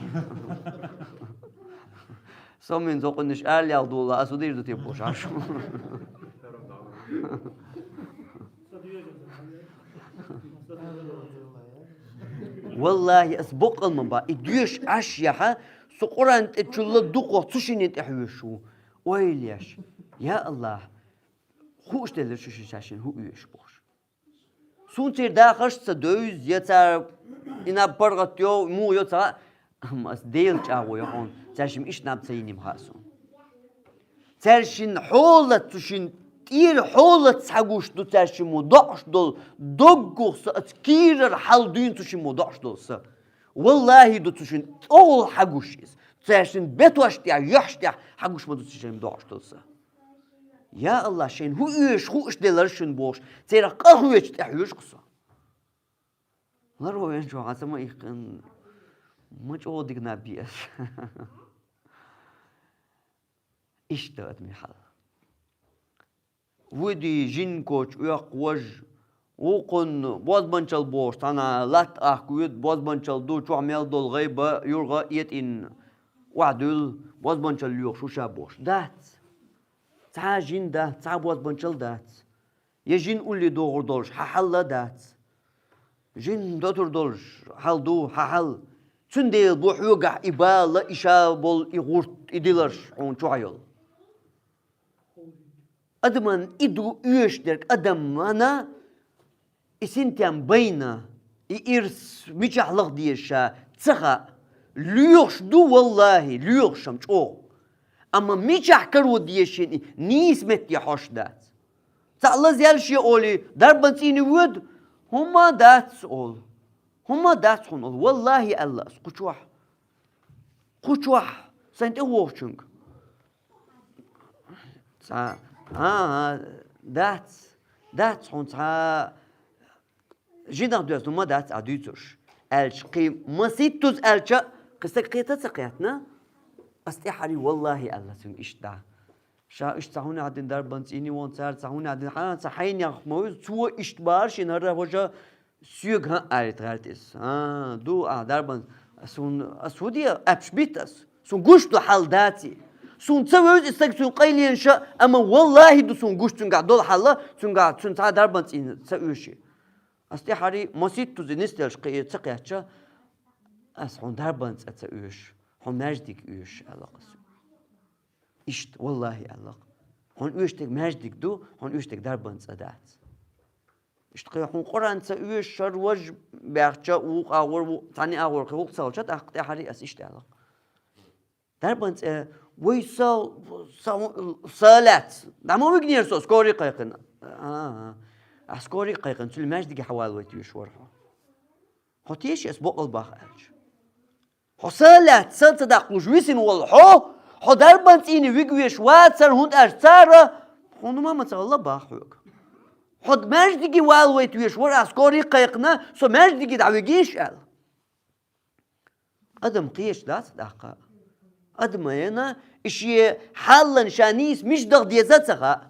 Со мин зокъуннаш ала ял дола, ас удийр ду те бохуш Ӏаш. Валлахи, ас боккъал ма бан, и доьшуш Ӏаш яхьа, со Къуръан тӀе чулла дукхох цу шиннан тӀе хьоьжуш ву. Ойла еш. Я АллахӀ, хууш делира шу шаьшшинна хӀун оьшу бохуш. Суна церан дахарш а ца девза, я цара и наб паргӀат йо, муха йо ца хаьа, амма ас Делаца чӀагӀо йо хьуна, цаьршимма иштта наб ца йина ма хаьа суна. Цаьршинна хьолаца, цу шин тӀера хьолаца схьагуш ду цаьршиммо доӀуш долу, доггух са аса кийрара хьал дуьйна цу шиммо доӀуш долу са. Валлахи, ду цу шин тӀехула схьагуш иза. Цаьршинна бетош тӀехь, юьхьаш тӀехь схьагуш ма ду цу шиммо доӀуш долу са. Я АллахӀ, шайна хӀун оьшу хууш делара шуна бохуш, церах къахвечу тӀехь хьоьжу-кх со. Ларво вен чохь хьан ца ма иккхина, ма чӀогӀа дика наб ю ас. Иштта адамийн хьал. Вуьди жин коча оьккху важа, вукхунна бозбанчал бохуш, цхьана латта ахка воьду, бозбанчал ду, чохь мел долу гӀайба, юргӀа а этӀийна, охьадуьллу, бозбанчал лоьхуш ву ша бохуш. Дац. Цхьа а жин дац, цхьа а бозбанчал дац. Я жин улле догӀур долуш, хьан хьал а дац. Жин дотур долуш, хьал ду, хьан хьал. Цундела бу хьоьгахь и бала, и ша болу, и гӀурт, и диларш хьуна чохь йолу. Адаман и ду оьшуш дерг, адамана и синтем байна, и ирс мичахь лаха деза ша ца хаьа. Лоьхуш ду, валлахи, лоьхуш-м чӀогӀа. Амма мичахь каро деза шена и нийса метте хьожуш дац. Цхьаъ лазъяьлла шен олий, дарбан цӀийне воьду, хӀумма а дац олу. ХӀумма а дац хьуна олу. Валлахи аьлла ас кху чохь. Кху чохь, сайн тӀе вохучуьнга. Цхьа, а, а, дац, дац хьуна цхьа жинах доьзна ма дац а дуьйцурш. Аьлча, кхин масийттаза аьлча, кхин стаг кхета а ца кхетна, ас тӀаьхьарий валлахи аьлла цуьнга иштта дӀа. Ша иштта цхьа хӀунда дина дарбан цӀийне вон цара, цхьа хӀунда дина, хьан, цхьа хьайнех ма вуьзу, цо иштта бахара шена хӀара хӀожа, соьга хӀан а алийта гӀерта иза. А, ду, а, дарбан, суна, ас хӀун де, аьлча битта ас. Суна гуш ду хьал даций. Суна ца вевза и стаг цуьнан къайленаша, амма валлахи ду суна гуш цуьнгахь долу хьал, цуьнгахь цуьнан цхьа а дарбан цӀийне ца оьший. Ас тӀаьхьарий масийттаза нисделлаш кхе-, ца кхетча, ас хьуна дарбан цӀа ца оьшу, хьуна маьждиг оьшу, аьлла ас. Иштта, валлахи, аьлла. Хьуна оьшург маьждиг ду, хьуна оьшург дарбан цӀа дац. Иштта кхин хьуна Къуръан ца оьшу, шар важа баьхча, вукху агӀор, ву-, цхьанна агӀор кхин вукху ца хилча, тӀаккха тӀаьхьарий ас иштта аьлла. Дарбан цӀа, вай са, са, са лаьцна. ДӀа ма вигнера со, скорый кхайкхина. А, а, скорый кхайкхина, цуьнан маьждиге хьавалавайта везаш вара хьо. Хьо теша ас боккъал баха аьлча. Хьо са лаьцна, са ца даккхалуш висина волу хьо, хьо дарбан цӀийне вига веш вацара, хӀунда аьлча цара, хьуна ма ма ца гӀалла баха хьоьга. Хьо маьждиге валавайта веш вара, а скорый кхайкхина, со маьждиге дӀавигийша аьлла. Адам кхеташ дац тӀаккха. Адамана и шен хьаллан ша нийса мича даха деза а ца хаьа.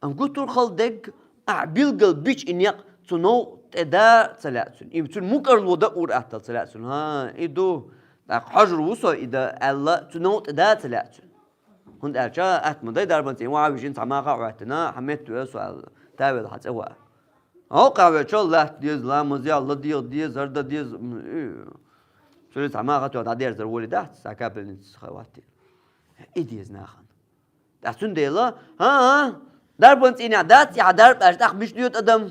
Амма гуттар а хала дерг, ахь билггал бича и некъ цу новкъа тӀе да а ца лаьа цуьнан. И цуьнан мукӀарло дан ур-атталла ца лаьа цуьнан. ХӀан, и ду, тӀаккха хьожур ву со и дан аьлла, цу новкъа тӀе да а ца лаьа цуьнан. ХӀунда аьлча атта ма дай дарбан цӀийне, ван вижина цхьа маха а хӀоьттина, хьан метта веа со аьлла, тавелла хьан цӀе ваа. Хьо кхавеча латта деза, ламаз яла ладегӀа деза, хӀара дан деза. М, и, цуьнан цхьа маха тоьхна дӀадерзар волий дац, цхьа капельница хьан ваттийна. И деза нахана. ТӀаккха цундела, хӀан-хӀа, дарбан цӀийнехь дац, и хьан дарба аьлча, тӀаккха мича доьду адам?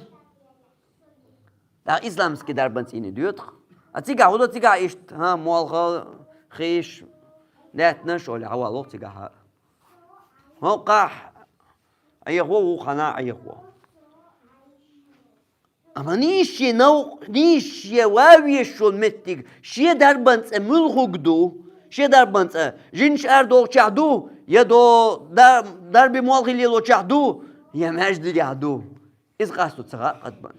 ТӀаккха исламский дарбан цӀийне доьду. А цигахь хӀун до, цигахь иштта, хӀан, молха, хийш, лаьттанаш, олий, хьаваллалц цигахь. ХӀокхахь Ӏехо ву, хӀокхана Ӏехо. Амма нийса шен новкъа, нийса шен ван везаш волу меттиг шен дарбан цӀе муьлхарг ду? Шен дарбан цӀе жинаш арадохучехь ду, я до дар-, дарби молхий лелочехь ду, я маьждигехь ду? Иза къасто ца хаьа кхаъ бан.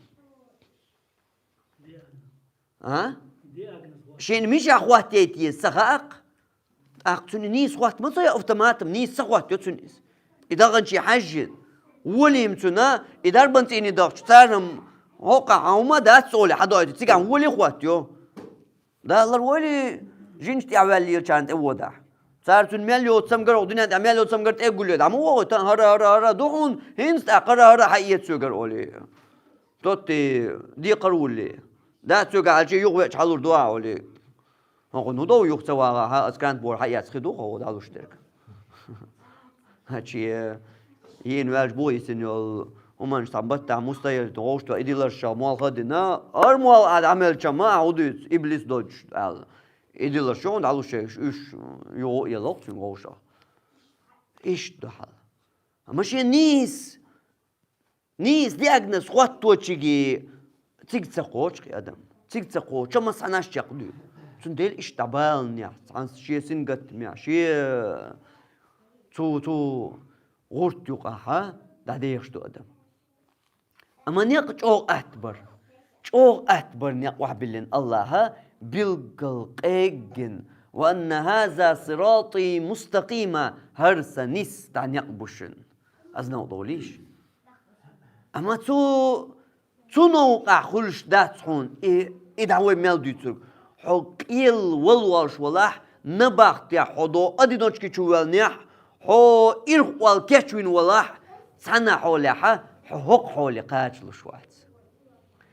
А? Шена мичахь хӀоттайта еза ца хаьа-кх. ТӀаккха цуьнан нийса хӀотта ма ца йо автоматом, нийса ца хӀоттайо цуьнан иза. И даханчий хьаьжжина, волийма цуьнан, и дарбан цӀийне дахча, царна хӀокхахь хьан хӀума дац олий хьадойту, цигахь воли хӀоттайо. Далар вали жинаш тӀехь ваьллачарна тӀе водахь. Цара цуьнан мел йоцу цамгар, оха дуьнен тӀехь мел йоцу цамгар тӀе а гулъе, дӀа ма вогӀу, тан хӀара, хӀара, хӀара ду хьуна, хӀинца тӀаккха хӀара, хӀара хьаэца соьгара олий. Тотти декхар вуллий. Дац соьга хьалчи юха веача хьалур ду ахь олий. ХӀокху ну дов юха ца вагӀахьа, аса кан бора хьаэца хи ду хьо дӀалуш дерг. Хьачи, йийна ваьлча бу йисина йолу хӀуманаш цхьа баттахь мустаяр вовшахтоьхна и диларшах молха а дина, ара молха а дӀамелча ма ахь хӀу дуьйцу, иблис доцуш аьлла. И диларш чу хьуна дӀалуш ерш уьш юха а елахь цуьнга вовшах. Иштта ду хьал. Амма шен нийса Нийса диагноз хӀотточиге цига ца кхочу кхин адам. Цига ца кхочу, масхьанаш чекхдуьйла. Цундела иштта дӀабаланехь, цхьана шен сингаттамехь, шен цу, цу гӀурт юкъахьа дӀадехаш ду адам. Амма некъ чӀогӀа атта бара. ЧӀогӀа атта бара некъ охьабиллина Аллаха, билггал къеггина: «Ва анна хаза сиратӀи мустакъима», хӀара сан нийса дӀа некъ бу шуна. Аса новкъа довлийша. Амма цу, цу новкъахь хуьлуш дац хьуна и, и дӀа вай мел дуьйцург. Хьо къел вала волуш валахь, набахтехь хьо до одиночки чу воьллинехь, хьо ирх ол кечвина валахь, цхьана хьолехьа хьо хӀокху хьоле кхачалуш вац.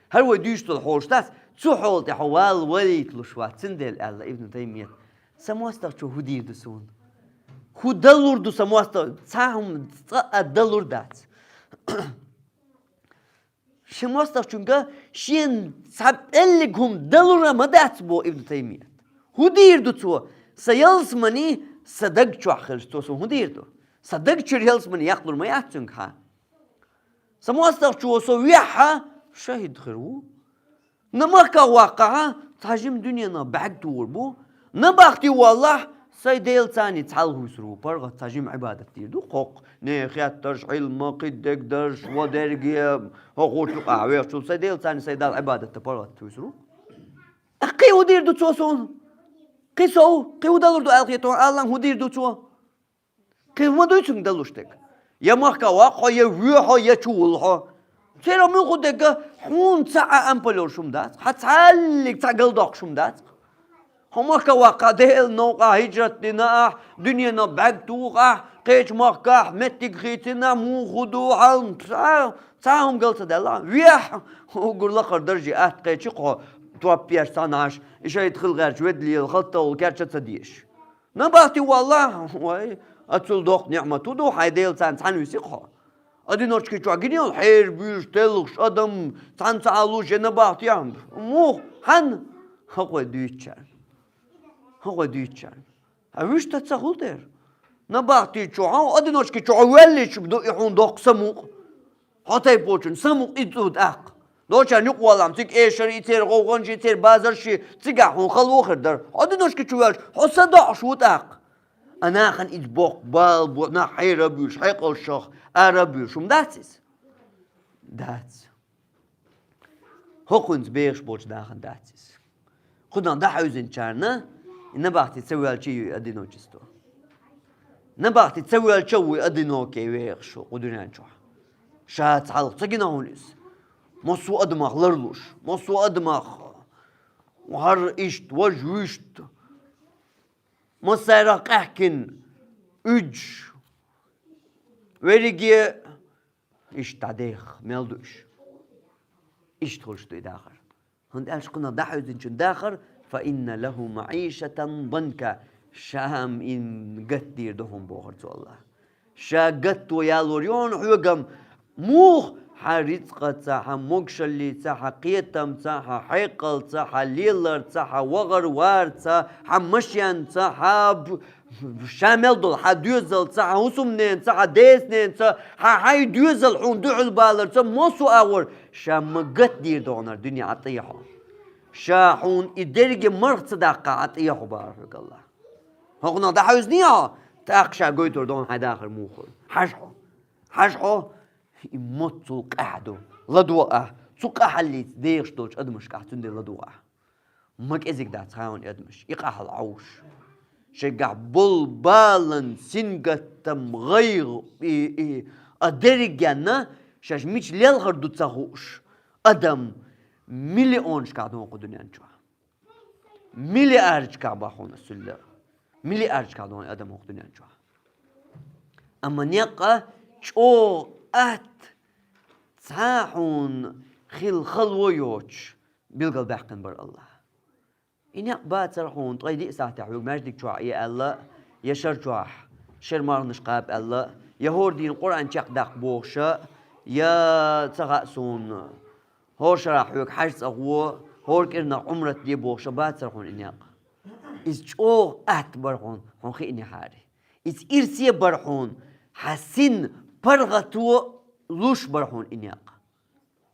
ХӀара вай дуьйцуш долу хьолаш дац, цу хьола тӀе хьо вала валийталуш вац. Цундела аьлла Ибн Таймият: «Сан мостагӀчо хӀун дийр ду суна? ХӀун далур ду сан мостагӀ-, цхьа хӀума цкъа а далур дац». Шен мостагӀчуьнга шен цхьа пӀеллиг хӀума далур а ма дац, боху Ибн Таймият. ХӀун дийр ду цо? Сан ялсамани сан даг чохь хилча, цо суна хӀун дийр ду? Сан даг чуьра ялсамани яккхалур ма яц цуьнга хьан. Сан мостагӀчо со вехьа, шахид хир ву. Набахтехь ваккхахьа, цхьа жима дуьненан бӀаьрг тухур бу. Набахте воллахь, сайн Делаца цхьаьна хӀуьйсур ву. ПаргӀат цхьа жима Ӏибадат дийр ду кхоккху. Нехан хеттарш, Ӏилма, кхидерг дарш, ва дерриге, хӀокху чу къахьа вехачул сайн Делаца сайн Далла Ӏибадат дан паргӀат хӀуьйсур ву. Кхин хӀун дийр ду цо суна? Кхин сов, кхин хӀун далур ду аьлла хетахь, Аллахьа хӀун дийр ду цо? Кхин ма дуй цуьнга далуш дерг. Я махка ваккха хьо, я воьхьа хьо, я чу вулла хьо. Церан муьлхха дерг хьуна цхьа а ампалор шума дац. Хьан цхьаллиг цхьа галдоккхуш шума дац. Хьо махка ваккха, Делан новкъа хӀижрат дина ахь, дуьненан бӀаьрг туху ахь, кхечу махкахь меттиг хийцина, муха хӀун ду хьал, цхьа, цхьа хӀума гал ца даьлла. Вехьа, угур лакхара дарже атта кхечи хьо, топ еш цхьаьна Ӏаш, и шайта хила гӀерташ ведлийла, хатта вала керча ца дезаш. Набахте валла, вай, ацул доккха ниӀмат хӀун ду, хьайн Делаца цхьаьна висий хьо. Одиночки чохь гина йолу хьерабуьйш, телхаш адам, цхьаьна ца Ӏалуш я набахте. Муха? Хьан? ХӀокхо дуьйцучарна. ХӀокхо дуьйцучарна. Хьан вуьшта ца хуьлу дера? Набахте чохь, одиночки чохь ваьллича ду и хьуна доккха самукъа. Хьо тайпочун самукъа и цӀу тӀаккха. Дочарна юкъа валлахь, цига эшар и церан гӀовгӀанаш, и церан базарш, цигахь хьуна хала вохур дара. Одиночки чу ваьлча, хьо са доӀуш ву тӀаккха. А нахана иза боккха бала бу, нах хьера а буьйш, хьекъалшах ара а буьйш, хӀума дац иза? Дац. ХӀокхуьнца бехаш болчу нахана дац иза. Кхунах дӀахьевзинчарна и набахти ца воьлча а ю и одиночество. Набахти ца воьлча а ву и одинокий вехаш ву кху дуьнен чохь. Ша цхьалха ца гина хьуна иза. Массо а адамах ларлуш, массо а адамах хӀара иштта, важа вуьшта. Массарах къаьхкина уьдуш. Верриге иштта дӀадеха, мел ду уьш. Иштта хуьлуш ду и дахар. ХӀунда аьлча кхунах дӀахьевзинчун дахар: «Фа инна лаху маӀишатан данка», ша-м и гатдийр ду хьуна бохура цо Аллаха. Ша гатто ялор ю хьуна хьоьга-м. Муха? Хьа рицкъаца, хьа могашаллица, хьа кхетамца, хьа хьекъалца, хьа леларца, хьа вагӀар-варца, хьа машенца, хьа б-, ша мел долу, хьа доьзалца, хьа хӀусамненца, хьа дезаненца, хьа хьайн доьзал хьуна дуьхьал баларца, массо а агӀор ша ма гатдийр догӀанара дуьне Ӏа тӀе хьо. Ша хьуна и дерриге марха ца даккха Ӏа тӀе хьо бахара хьоьга Аллах. ХӀокхунах дӀахьаьвзиний хьо, тӀаккха ша гойтур догӀна хьайн дахар муха хуьлу. Хьажа хьо. Хьажа хьо. И мотт цул къаьхьа ду. ЛадогӀа ахь. Цу къаьхьаллица дехаш долчу адамашкахь цундела ладогӀа ахь. Ма кӀезиг дац хьуна и адамаш. И къаьхьал Ӏовш. Шайгахь болу балан, сингаттам, гӀайгӀа, и, и, а дерригенна, шаьш мича лелхар ду ца хууш, адам миллионашкахь ду хӀокху дуьнен чохь. Миллиардашкахь бахьана суьллера. Миллиардашкахь ду хьуна адам хӀокху дуьнен чохь. Амма некъа чӀогӀа атта цхьа хьуна хила хало йоцуш билгал баьккхина бара Аллах. И некъ бацара хьуна, ткъе диъ сахьтехь хьоьга маьждиг чохь е аьлла, я шар чохь, шер марханаш кхаба аьлла, я хӀора дийна Къуръан чекхдаккха бохуша, я ца хаьа суна. ХӀора шарахь хьоьга хьаьж цӀа гӀо, хӀора кӀирнах Ӏумрат де бохуша бацара хьуна и некъ. Иза чӀогӀа атта бара хьуна, хьуна хиънехьара. Иза ирсе бара хьуна, хьан син паргӀато луш бара хьуна и некъ.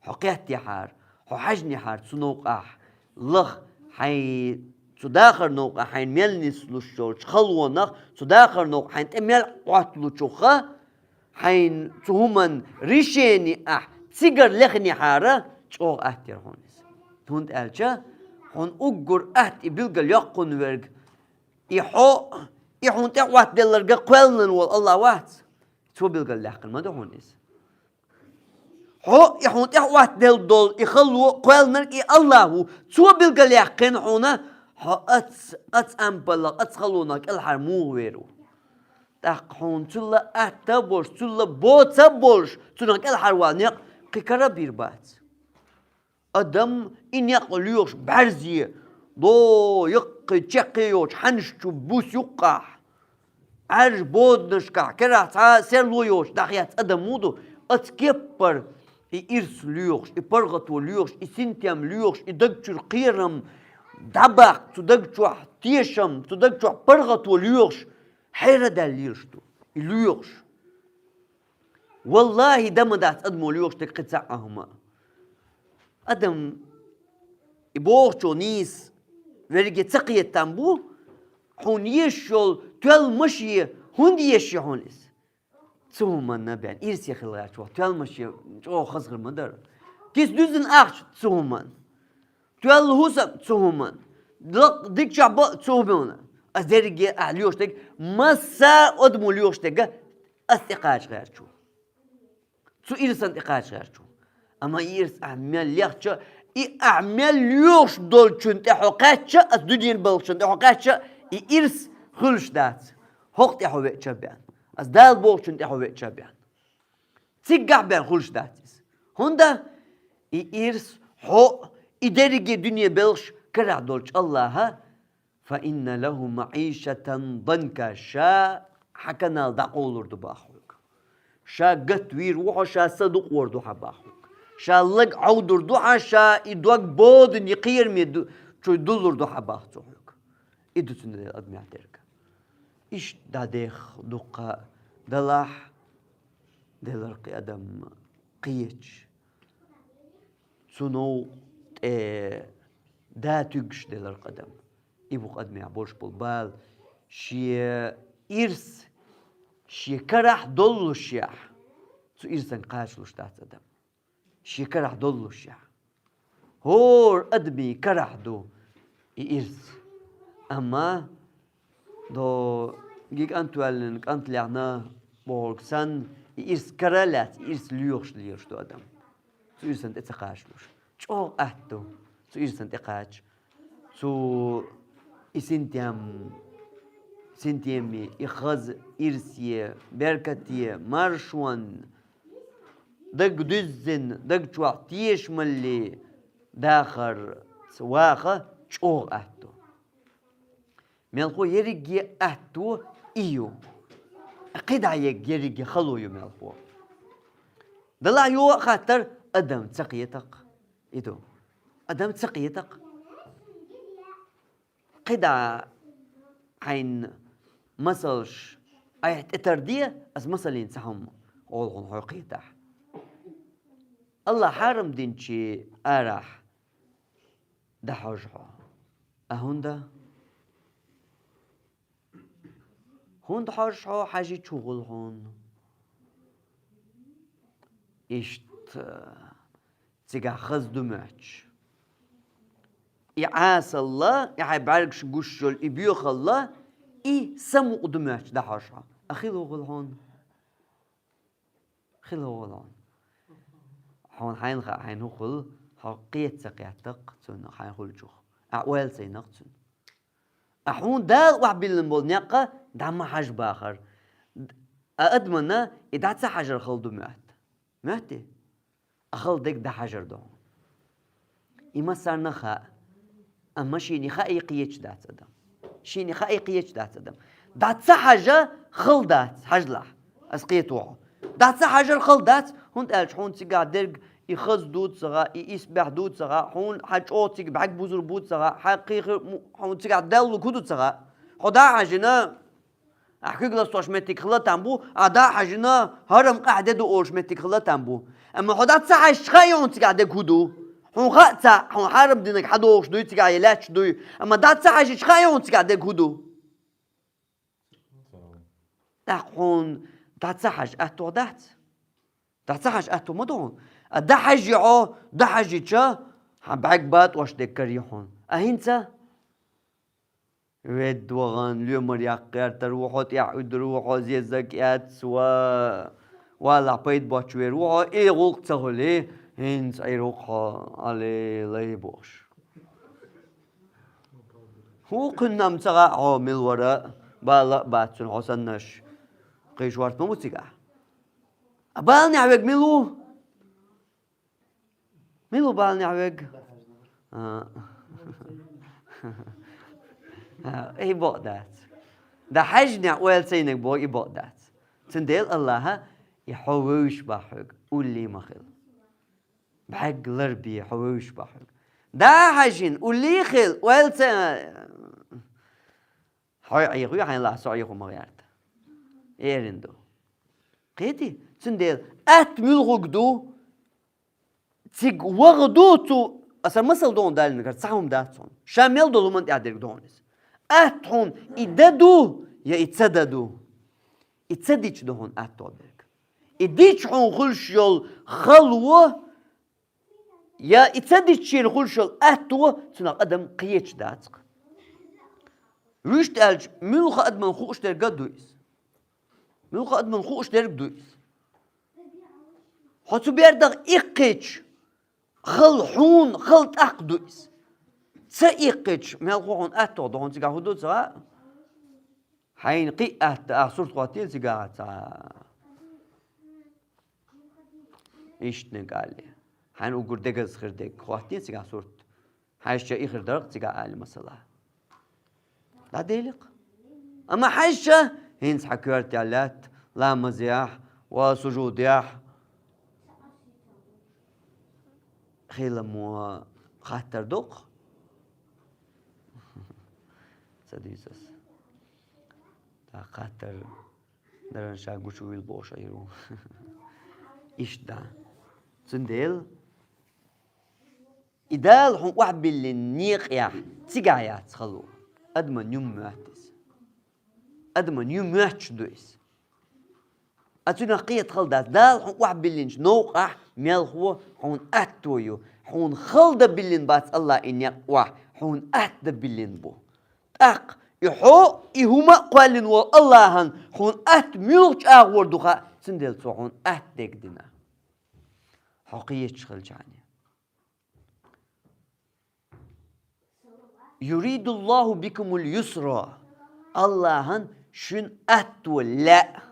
Хьо кхеттехьара, хьо хьаьжнехьара цу новкъахь, лаха хьайн цу дахар новкъахь хьайна мел нислуш йолчу халонах, цу дахар новкъа хьайна тӀе мел Ӏотталучуха, хьайн цу хӀуман решени ахь цигара лехнехьара, чӀогӀа атта яра хьуна иза. ХӀунда аьлча хьуна уггар атта и билгал йоккхун верг, и хьо, и хьуна тӀе Ӏоттаделларга кхоьллина волу Аллах вац. Цо билгал лаьккхина ма ду хьуна иза. Хьо и хьуна тӀе Ӏоттаделла долу и хало кхоьллинарг и Аллах ву. Цо билгал яьккхина хьуна, хьо ац, ац ампалах, ац халонах кӀелхьара муха вер ву. ТӀаккха хьуна цул а атта а болуш, цул а боца а болуш, цунах кӀелхьарван некъ кхин кара а бийр бац. Адам и некъ лоьхуш бӀаьрзе, до, яккхий, чеккхе йоцу хьанаш чу бус юккъахь, Ӏаьржа боданашкахь, керахь цхьа а серло йоцуш дӀахецна адам муха ду, аца кеппара и ирс лоьхуш, и паргӀато лоьхуш, и синтем лоьхуш, и даг чуьра кхерам дӀабаккха, цу даг чохь тешам, цу даг чохь паргӀато лоьхуш, хьера даьлла лелаш ду, и лоьхуш. Валлахи, дан ма дац адамо лоьхуш дерг кхин цхьа а хӀума. Адам и бохучо нийса верриге ца кхетам бу, хьуна езаш йолу тоьлла машен хӀунда езаш ю хьуна иза? Цу хӀуманна бен ирсе хила гӀерташ ву. Тоьлла машен чӀогӀа хаза хир ма дара. Киса дуьззина ахча цу хӀуманна. Тоьлла хӀусам цу хӀуманна. Лакха дикачохь бан цу хӀуманна. Ас дерриге ахь лоьхуш дерг масса адамо лоьхуш дерг ас тӀекхача гӀерташ ву. Цу ирсан тӀекхача гӀерташ ву. Амма и ирс ахь мел лехча, и ахь мел лоьхуш долчун тӀе хьо кхаьчча, ас дуьненан балхашна тӀе хьо кхаьчча, и ирс хуьлуш дац. ХӀокху тӀе хьо веача бен. Ас Дала бохучун тӀе хьо веача бен. Циггахь бен хуьлуш дац иза. ХӀунда и ирс, хьо, и дерриге дуьне белхаш карахь долчу Аллаха, «Фа инна лаху маӀишатан данка», ша хьан канал дӀакъовлур ду боху хьоьга. Ша гатвийр ву хьо, ша са дукъор ду хьан боху хьоьга. Ша лаг Ӏовдур ду хьан, ша и дог бодане кхераме ду-, чу дуллур ду хьан боху цо хьоьга. И ду цундела адамехь дерг. Иштта дӀадехха дуккха далахь, делара кхин адам кхеча. Цу новкъа тӀе да туьгуш делара кхин адам. И бу кхин адамехь болуш болу бала, шен ирс, шен карахь доллушехь, цу ирсан кхачалуш дац адам. Шен карахь доллушехь. ХӀора адамийн карахь ду и ирс. Амма до гиг кӀант ваьллина, кӀант лехна бохург санна, и ирс кара а лаьцна, и ирс лоьхуш лелаш ду адам. Цу ирсан тӀе ца кхачалуш. ЧӀогӀа атта ду цу ирсан тӀе кхача. Цу и синтем, синтеме, и хаза ирсе, беркате, маршонна, даг дуьззина, даг чохь тешамалле дахарца ваха чӀогӀа атта ду. Мелхо ерриге атто и ю. КхидӀа ерг ерриге хало ю мелхо. Далла йоӀ хаттар, адам ца кхетакх. Иду. Адам ца кхетакх. КхидӀа хьайна масалш айхьа тӀетарде, аз масалин ца хьамма олхун хьо кхетахь. Аллах хьарам динчи арахь дӀахьожа хьо. А хӀунда? ХӀунда хьожа хьо, хьажи чугӀул хьун. Иштта цигахь хаза ду моьттуш. И Ӏасалла, и хьай бӀаьргаш гуш йолу и боьхалла, и самукъа ду моьттуш дӀахьожа хьо. А хила хӀу хуьлу хьуна? Хила хӀу хуьлу хьуна? Хьуна хьайна хаьа, хьайна хӀу хуьлу, хьо кхета ца кхеттакх цунах, хьайна хуьлучух. Ахь ойла ца йинакх цунна. А хьуна Дала охьабиллина болу некъ дӀа ма хьажа бахара. А адамана и дӀа ца хьажар хала ду моьтту. Моьттий? А хала дерг дӀахьажар ду хьуна. И массарна хаьа. Амма шена хаьа и кхеташ дац адам. Шена хаьа и кхеташ дац адам. ДӀа ца хьажа хала дац, хьажалахь. Ас кхето хьо. ДӀа ца хьажар хала дац, хӀунда аьлча хьуна цигахь дерг и хаза ду ца хаьа, и исбаьхьа ду ца хаьа, хьуна хьан чӀогӀа цига бӀаьрг бузур бу ца хаьа, хьан кхин хир мо-, хьуна цигахь даллалург хӀун ду ца хаьа. Хьо дӀа а хьажийна, ахь куьг ластош меттиг хила там бу, ахь дӀа а хьажийна, хӀара-м къахь де ду олуш меттиг хила там бу. Амма хьо дӀа ца хьаьжча хаьа хьуна цигахь дерг хӀун ду. Хьуна хаьа цхьаъ, хьуна хьарам динарг хьан догӀуш дуй цигахь я лаьтташ дуй. Амма дӀа ца хьаьжча хаьа хьуна цигахь дерг хӀун ду. ТӀаккха хьуна дӀа ца хьажа аьтто дац? ДӀа ца хьажа аьтто ма ду хьуна. А дӀа хьажи хьо, дӀа хьажича, хьан бӀаьрг батӀош дерг карий хьуна. А хӀинца? Ведда вахана, лоьмар яккха гӀертар ву хьо, тӀаьхьа уьдур ву хьо, зезаг эцна ва, валахь пайда боцуш вер ву хьо, и гӀуллакх ца хуьлий, хӀинца Ӏийр ву хьо, алле, лай бохуш. ХӀун кхуьннам ца хаьа хьо мила вара, бала а бац цуьнан хьо саннаш. Кхийчу варт ма бу цигахь. А баланехь верг мила ву? Мила ву баланехь верг? А. А, и бакъ дац. ДӀа хьаьжнехь ойла ца йинарг боху, и бакъ дац. Цундела Аллаха, и хьо вевзаш боху хьоьга, уллий ма хила. БӀаьрг ларбе, хьо вевзаш боху хьоьга. ДӀа хьаьжна, уллий хила, ойла ца, хьо Ӏехо, хьайна лахь со Ӏехо ма гӀерта. Эрна ду. Кхетий? Цундела атта муьлхарг ду, цига ваха ду цо, аса масал ду хьуна далийна, хӀара цхьа хӀума дац хьуна. Ша мел долу хӀуманна тӀехь дерг ду хьуна иза. Атта хьуна и дан ду, я и ца дан ду? И ца дича ду хьуна атто берг. И дича хьуна хуьлуш йолу хало, я и ца дича шена хуьлуш йолу атто, цунах адам кхеташ дац-кх. Вуьшта аьлча, муьлхха адаман хууш дерг а ду иза. Муьлхха адаман хууш дерг а ду иза. Хьо цу бердах иккхича, хала хьуна, хала тӀаккха ду иза. Ца иккхича, мелхо хьуна атто ду хьуна цигахь хӀун ду ца хаьа? Хьайна кхин а атта, ахь сурт хӀоттийла цигахь ца. Иштта ниг алле. Хьайна уггар дегаза хир дерг хӀоттийла цигахь сурт. Хьаьжча и хир дара-кх цигахь али масала. ДӀаделира-кх. Амма хьаьжча, хӀинца хьан коьртехь лаьтта, ламазехь ва сужудехь хила мо хаттар ду-кх. Ца дуьйцу ас. ТӀаккха хаттар даран ша гучувийла бохуш Ӏийр ву. Иштта да. Цундела и Дала хьуна охьабиллина некъехь цигахь яц хало. Адаман юм моьтту иза. Адаман юм моьттуш ду иза. А цуьнах кхета хала дац. Дала хьуна охьабиллинчу новкъахь мелхо хьуна атто ю. Хьуна хала дан биллина бац Аллах и некъ охьа, хьуна атта дан биллина бу. ТӀаккха и хьо, и хӀума а кхоьллина волу Аллахьан хьуна атта муьлхачу агӀор ду хаьа, цундела цо хьуна атта дерг дина. Хьо кхеташ хилчахьана. «Юридуллаху бикумул юсра». Аллахьан шуьна атто лаьа.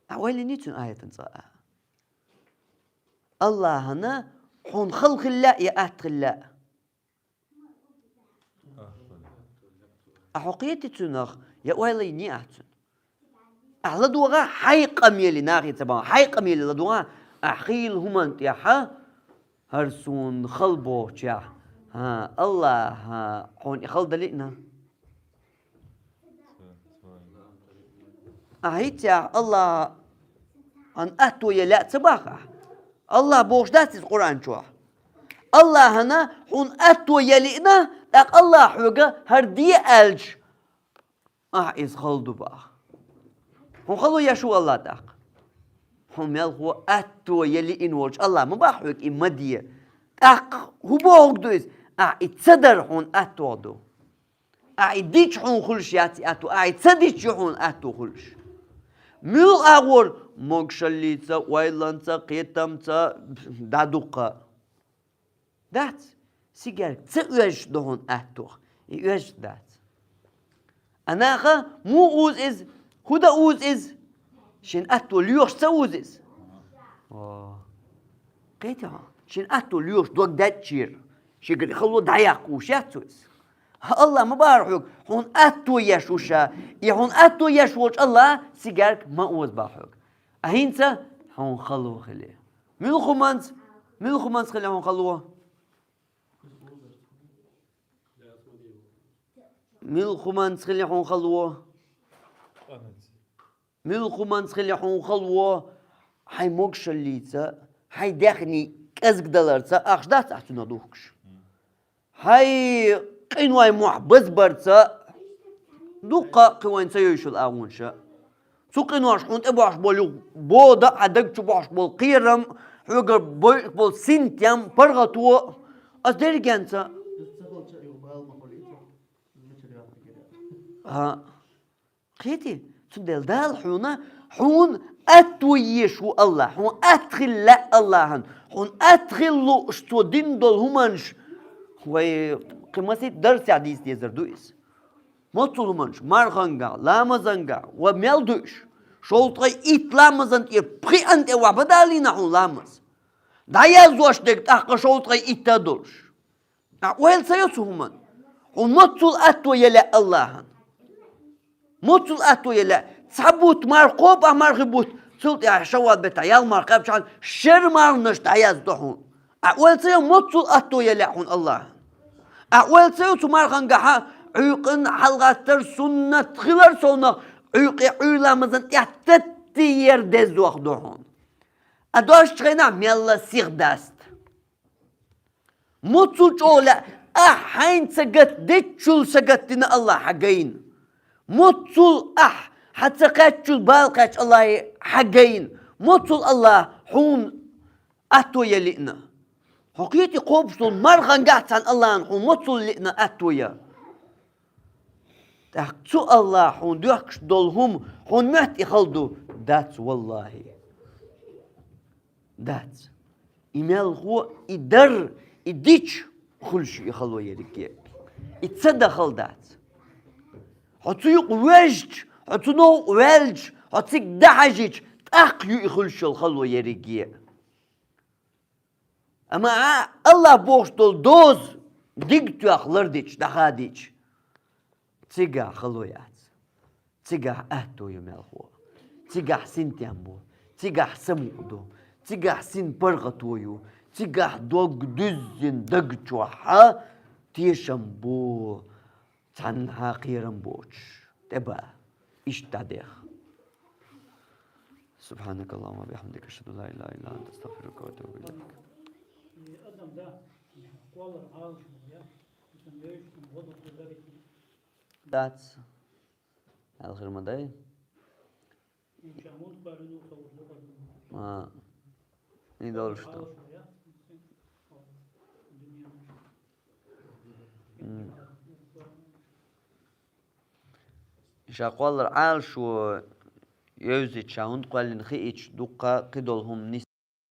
Ахьа ойла йиний цуьнан аятан цкъа а? Аллахьана хьуна хала хила лаьа я атта хила лаьа? Ахьа хьо кхетий цуьнах, я ойла йиний ахьа цуьнан? Ахьа ладогӀа хьайн къамеле, нахе ца бахьа, хьайн къамеле ладогӀа, Ахь хийла хӀуман тӀехьа, хӀара суна хала бохучехь, хӀа, Аллахьа хьуна и хала дан лиъна. Ахь хӀинццехь Аллахьа хьуна атто ян лаьа ца боху ахь? Аллахьа бохуш дац иза Къуръан чохь? Аллахьана хьуна атто ян лиъна, тӀаккха Аллахьа хьоьга хӀара де аьлча, ахь иза хала ду боху. Хьуна хало еш ву Аллахь тӀаккха? Хьуна мелхо атто ян лиъна волчу Аллахьа ма боху хьоьга и ма де. ТӀаккха хӀун бохург ду иза? Ахь и ца дар хьуна атто ду. Ахь и дича хьуна хуьлуш яц и атто, ахь и ца дича ю хьуна атто хуьлуш. Муьлха агӀор? Могушаллица, ойланца, кхетамца, дӀа дуккха. Дац, сигерг ца оьжуш ду хьуна атто, и оьжуш дац. А наха муха уза иза? ХӀун дан уза иза? Шен атто лоьхуш ца уза иза? О. Кхетий хьо? Шен атто лоьхуш дог даьччера, шегара хало дӀаяккха узуш яц цо иза. Аллахьа ма боху хьоьга, хьуна атто еш ву ша, и хьуна атто еш волчу Аллахьа сигерг ма оза боху хьоьга. А хӀинца хьуна хало хили. Муьлха хӀуманца, муьлха хӀуманца хили хьуна хало? Муьлха хӀуманца хили хьуна хало? Муьлха хӀуманца хили хьуна хало? Хьайн могушаллица, хьайн даьхний кӀезгдаларца, ахча дац ахь цунах духкуш? Хьайн къинойн мохь базбарца, дуккха а кхин вайна ца йовзуш йолу агӀонаш. Цу къинош хьуна тӀебохьуш болу бода а, хьан даг чу бохьуш болу кхерам, хьоьгара бойуш болу синтем, паргӀато, ас дерригенца. А, кхетий? Цундела Дала хьуна, хьуна атто еш ву Аллахь, хьуна атта хила лаьа Аллахьан, хьуна атта хила лууш цо дина долу хӀуманаш, вай кхин масийтта дарсехь дийца дезар ду иза. Моццул хӀуманаш, мархангахь, ламазангахь, ва мел ду уьш? Шовзткъе итт ламазан тӀе пхиъанна тӀе вахь бан далийна хьуна ламаз? ДӀаяздеш дерг тӀаккха шовзткъе итт а долуш. Ахь ойла ца йо цу хӀуманна? Хьуна моццул атто ян лаьа Аллахьан? Моццул атто ян лаьа? Цхьа бутт марха кхобу ахь, мархи бутт, цул тӀаьхьа шаввал беттахь ялх марха кхаьбчахьана, шеран марханаш дӀаяздо хьуна. Ахь ойла ца йо, моццул атто ян лаьа хьуна Аллахьан? Ахь ойла ца йо цу мархангахьа Ӏуьйкъана хьалагӀаттар суннат хилар совнах, Ӏуьйкъе Ӏуьйра ламазан тӀехь таттийер дезох ду хьуна? А дошчу хенахь мелла сиха даста. Моццул чӀогӀа лаьа, ахь хьайна ца гатдечул са гатдина Аллахь хьан гайна. Моццул ахь хьан ца кхаьччул бала кхаьчча Аллахье хьан гайна. Моццул Аллахь хьуна атто ян лиъна. Хьо кхетий кхобуш долу мархангахь цхьана Аллахьан хьуна моццул лиъна атто ян? ТӀаккха цу Аллахь хьуна доьхкуш долу хӀума хьуна моьтту и хала ду? Дац, валлахӀи. Дац. И мелхо, и дар, и дича хуьлуш ю и хало ерриге. И ца дан хала дац. Хьо цу юкъа вежча, хьо цу новкъа ваьлча, хьо цига дан хьаьжча, тӀаккха ю и хуьлуш йолу хало ерриге. Амма Аллахь бохуш долу доза диг тоьхна лардича, дӀахадича, цигахь хало яц. Цигахь аьтто ю мелхо. Цигахь синтем бу. Цигахь самукъа ду. Цигахь син паргӀато ю. Цигахь дог дуьззина даг чохь тешам бу. Цхьанхьа кхерам боцуш, тӀебан. Иштта дӀадеха. سبحانك اللهم وبحمدك، أشهد أن لا إله إلا أنت، أستغفرك وأتوب إليك. Дац. Аьлла хир ма дай? А, и долуш ду. М. Ша кхоллар Ӏалашо евзича, хӀунда кхоьллина хиъча, дуккха кхидолу хӀума нис